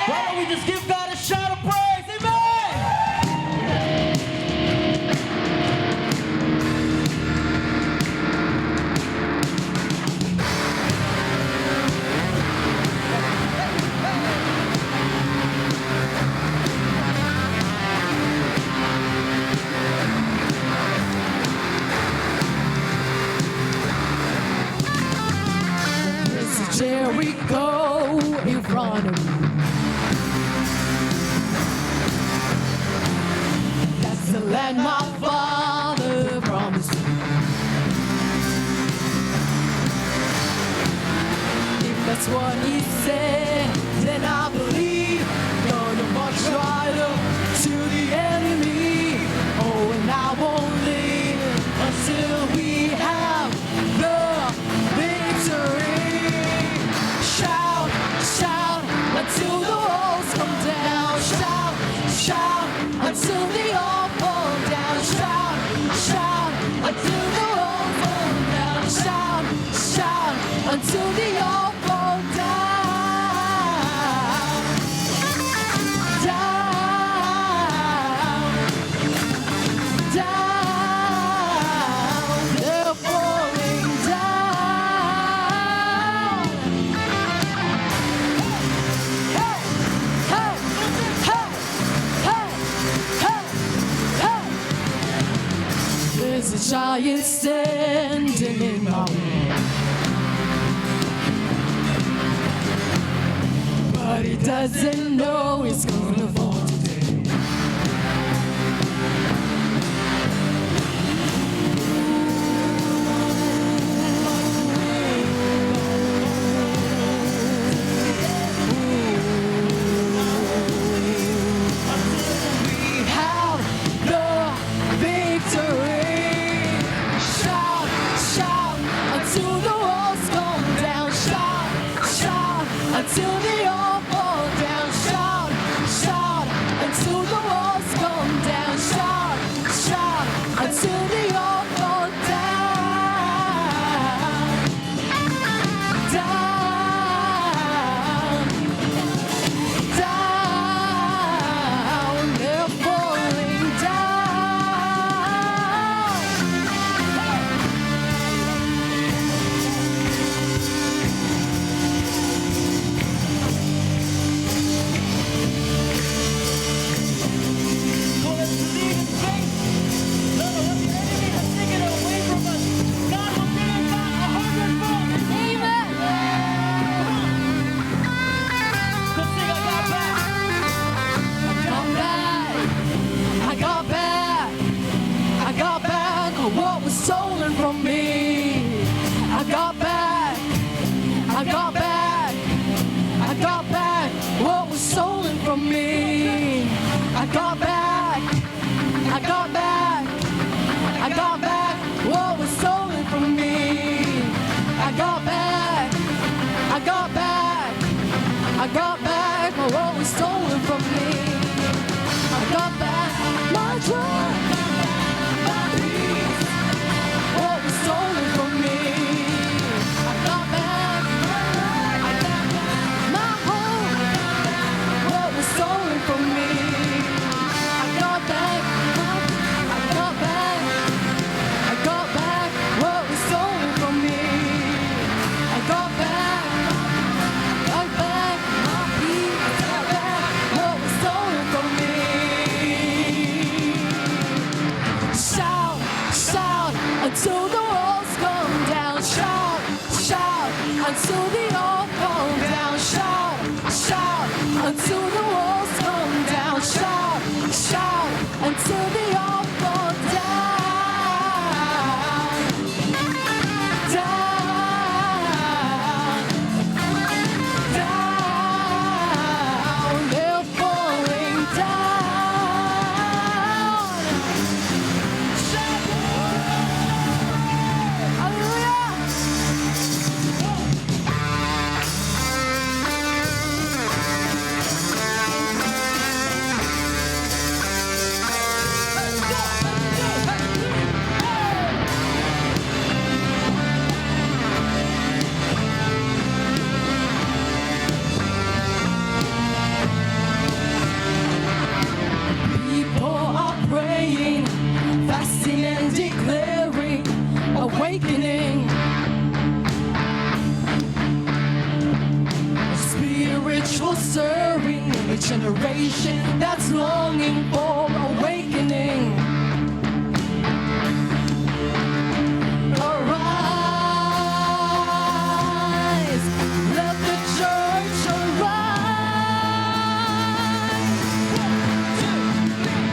Why don't we just give God a shout of praise? Amen! There's a Jericho in front of me. That's the land my father promised me. If that's what he said, then I believe. Gonna march right up to the enemy. Oh, and I won't leave until we have the victory. Shout, shout until the walls come down. Shout, shout until they all fall down. Shout, shout until the walls fall down. Shout, shout until they all fall down. Down, down, they're falling down. Hey, hey, hey, hey, hey, hey. There's a giant standing in my way, but he doesn't know he's gonna fall today. We have the victory. Shout, shout until the walls come down. Shout, shout until they all fall down. Shout, shout until the walls come down. Shout, shout until they all fall down. Down, down, they're falling down. Go, let's believe in faith. No, no, what the enemy has taken away from us, God will bring it back a hundredfold. Amen. Let's sing, "I got back." I got back, I got back, I got back what was stolen from me. I got back, I got back, I got back what was stolen from me. I got back, I got back, I got back what was stolen from me. I got back, I got back, I got back what was stolen from me. I got back my joy, my peace, what was stolen from me. I got back my hope, what was stolen from me. I got back, I got back, I got back what was stolen from me. I got back my peace, I got back what was stolen from me. Shout, shout until the walls come down. Shout, shout until they all fall down. Shout, shout until the walls come down. Shout, shout until they all fall down. Down, down, they're falling down. Hallelujah. Generation that's longing for awakening. Arise, let the church arise. One, two, three.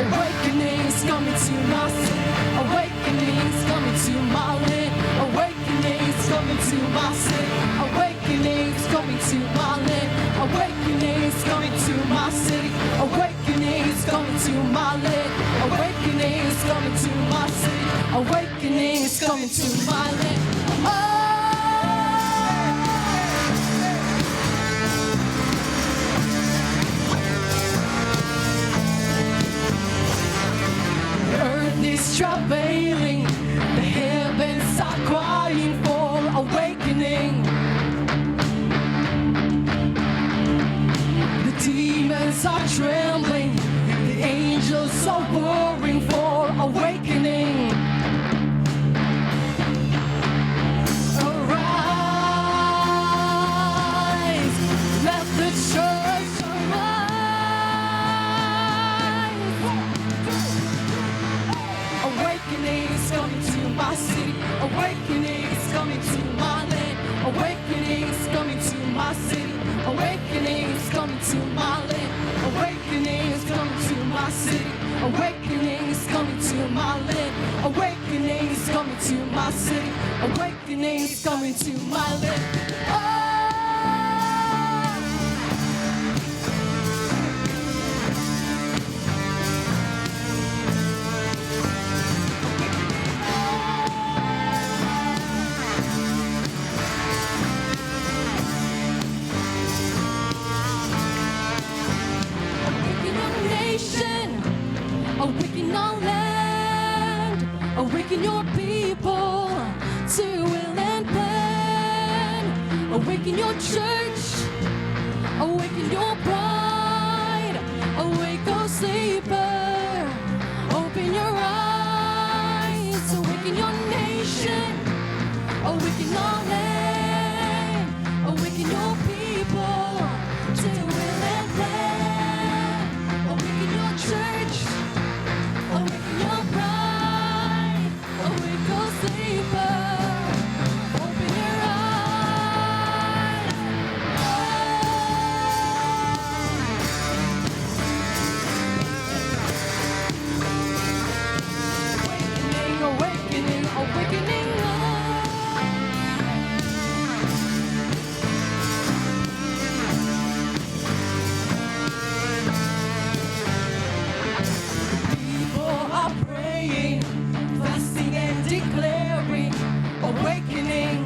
Awakening's coming to my city. Awakening's coming to my land. Awakening's coming to my city. Awakening's coming to my land. Awakening's coming to my city. Awakening's coming to my land. Awakening's coming to my city. Awakening's coming to my land. Oh! The earth is travailing, the heavens are crying for awakening. The demons are trembling, the angels are roaring for awakening. Arise, let the church arise. Awakening is coming to my city. Awakening is coming to my land. Awakening is coming to my city. Awakening is coming to my land. Awakening is coming to my city. Awakening is coming to my land. Awakening is coming to my city. Awakening is coming to my land. Oh! Awaken your nation, awaken our land, awaken your people to will and plan. Awaken your church, awaken your bride, awake, O sleeper, open your eyes, awaken your nation, awaken our land, awaken your people to will and plan. Awaken your church, awaken your bride, awake, O sleeper, open your eyes. Awakening, awakening, awakening. People are praying, fasting and declaring, awakening.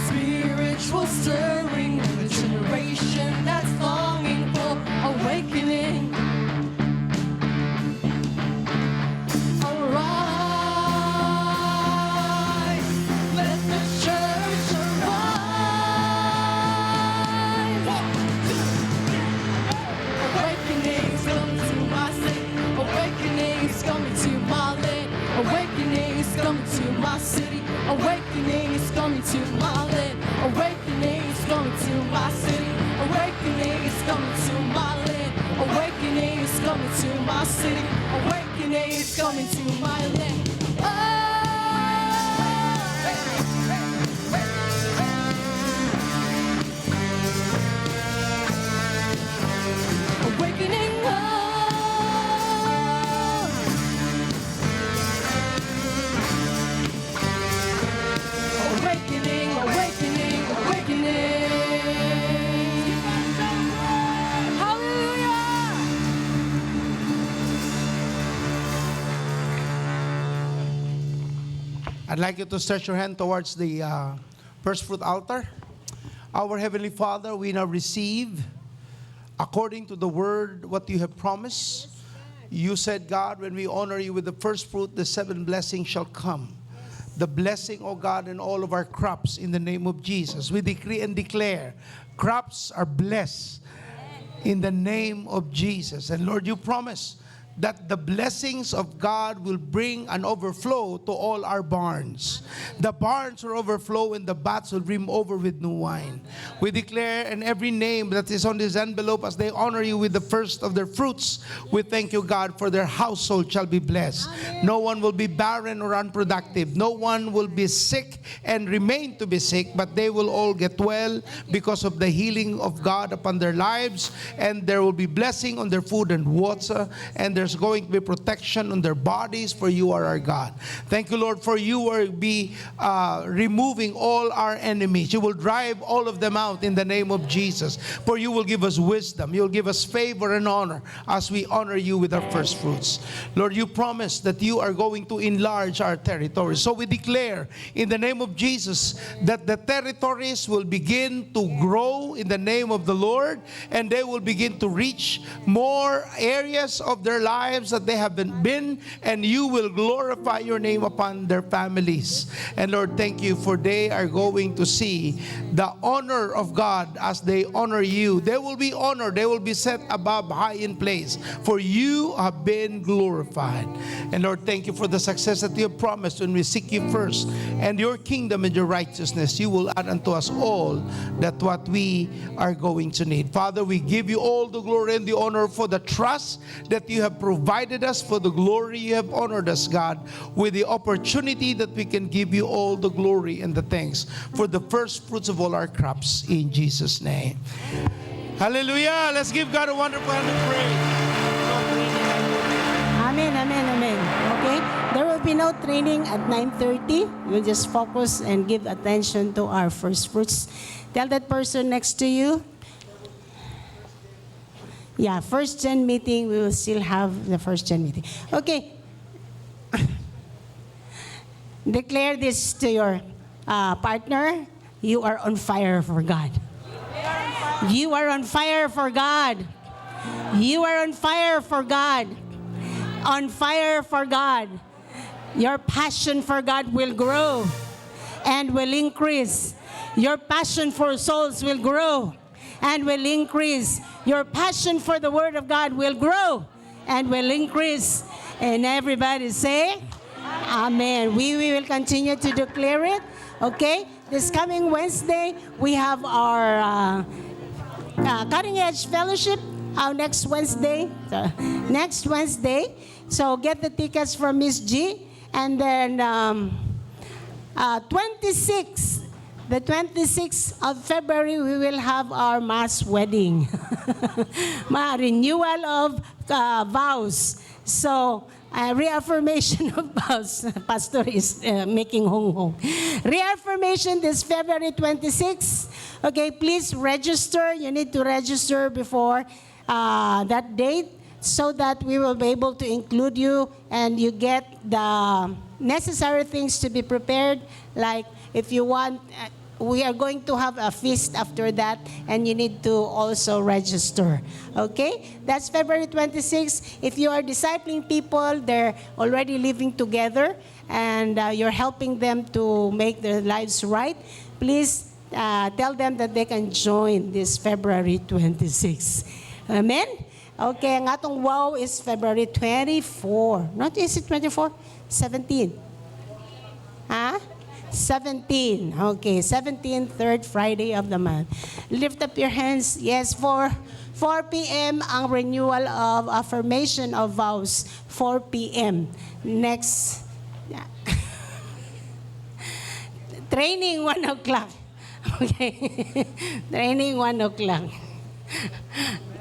Spiritual stirring, the generation that's longing for awakening. Arise, let the church arise. One, two, three. Awakening's coming to my city. Awakening's coming to my land. Awakening's coming to my city. Awakening is coming to my land. Awakening is coming to my city. Awakening is coming to my land. Awakening is coming to my city. Awakening is coming to my land. Oh! Hey, hey, hey, hey. Awakening up. Awakening, awakening, awakening. Hallelujah. I'd like you to stretch your hand towards the first fruit altar. Our Heavenly Father, we now receive, according to the word, what you have promised. You said, God, when we honor you with the first fruit, the seven blessings shall come. The blessing, O God, in all of our crops in the name of Jesus. We decree and declare, crops are blessed in the name of Jesus. And Lord, you promise That the blessings of God will bring an overflow to all our barns. The barns will overflow and the vats will brim over with new wine. We declare in every name that is on this envelope as they honor you with the first of their fruits, we thank you, God, for their household shall be blessed. No one will be barren or unproductive. No one will be sick and remain to be sick, but they will all get well because of the healing of God upon their lives, and there will be blessing on their food and water, and there's going to be protection on their bodies, for you are our God. Thank you, Lord, for you will be removing all our enemies. You will drive all of them out in the name of Jesus. For you will give us wisdom. You will give us favor and honor as we honor you with our first fruits. Lord, you promise that you are going to enlarge our territory. So we declare in the name of Jesus that the territories will begin to grow in the name of the Lord, and they will begin to reach more areas of their lives that they haven't been, and you will glorify your name upon their families. And Lord, thank you, for they are going to see the honor of God as they honor you. They will be honored. They will be set above high in place, for you have been glorified. And Lord, thank you for the success that you have promised when we seek you first and your kingdom and your righteousness. You will add unto us all that what we are going to need. Father, we give you all the glory and the honor for the trust that you have provided us, for the glory you have honored us, God, with the opportunity that we can give you all the glory and the thanks for the first fruits of all our crops, in Jesus' name. Hallelujah. Let's give God a wonderful hand of praise. Amen, amen, amen. Okay? There will be no training at 9:30. We'll just focus and give attention to our first fruits. Tell that person next to you. Yeah, first gen meeting, we will still have the first gen meeting. Okay. Declare this to your partner. You are on fire for God. You are on fire for God. You are on fire for God. On fire for God. Your passion for God will grow and will increase. Your passion for souls will grow and will increase. Your passion for the Word of God will grow and will increase. And everybody say, "Amen." We will continue to declare it. Okay? This coming Wednesday, we have our Cutting Edge Fellowship next Wednesday. So, next Wednesday. So get the tickets from Miss G. And then 26, the 26th of February, we will have our mass wedding. Ma renewal of vows. So, reaffirmation of vows. Pastor is making hong hong. Reaffirmation this February 26. Okay, please register. You need to register before that date so that we will be able to include you and you get the necessary things to be prepared. Like if you want, we are going to have a feast after that, and you need to also register. Okay? That's February 26. If you are discipling people, they're already living together, and you're helping them to make their lives right, please tell them that they can join this February 26. Amen? Okay, ang atong wow is February 24. Not, is it 24? 17. Ha? 17. Okay, 17, third Friday of the month. Lift up your hands. Yes, for 4 p.m. ang renewal of affirmation of vows. 4 p.m. Next. Training 1 o'clock. Okay. Training 1 o'clock.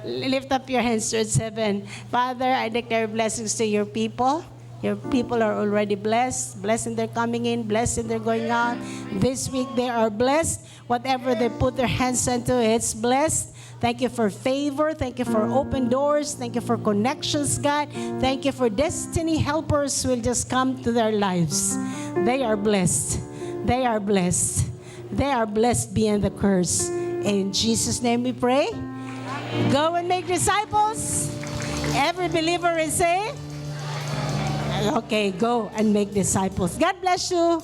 Lift up your hands towards heaven. Father, I declare blessings to your people. Your people are already blessed. Blessed in their coming in, blessed in their going out. This week they are blessed. Whatever they put their hands into, it's blessed. Thank you for favor. Thank you for open doors. Thank you for connections, God. Thank you for destiny helpers who will just come to their lives. They are blessed. They are blessed. They are blessed beyond the curse. In Jesus' name we pray. Go and make disciples. Every believer is saying, okay, go and make disciples. God bless you.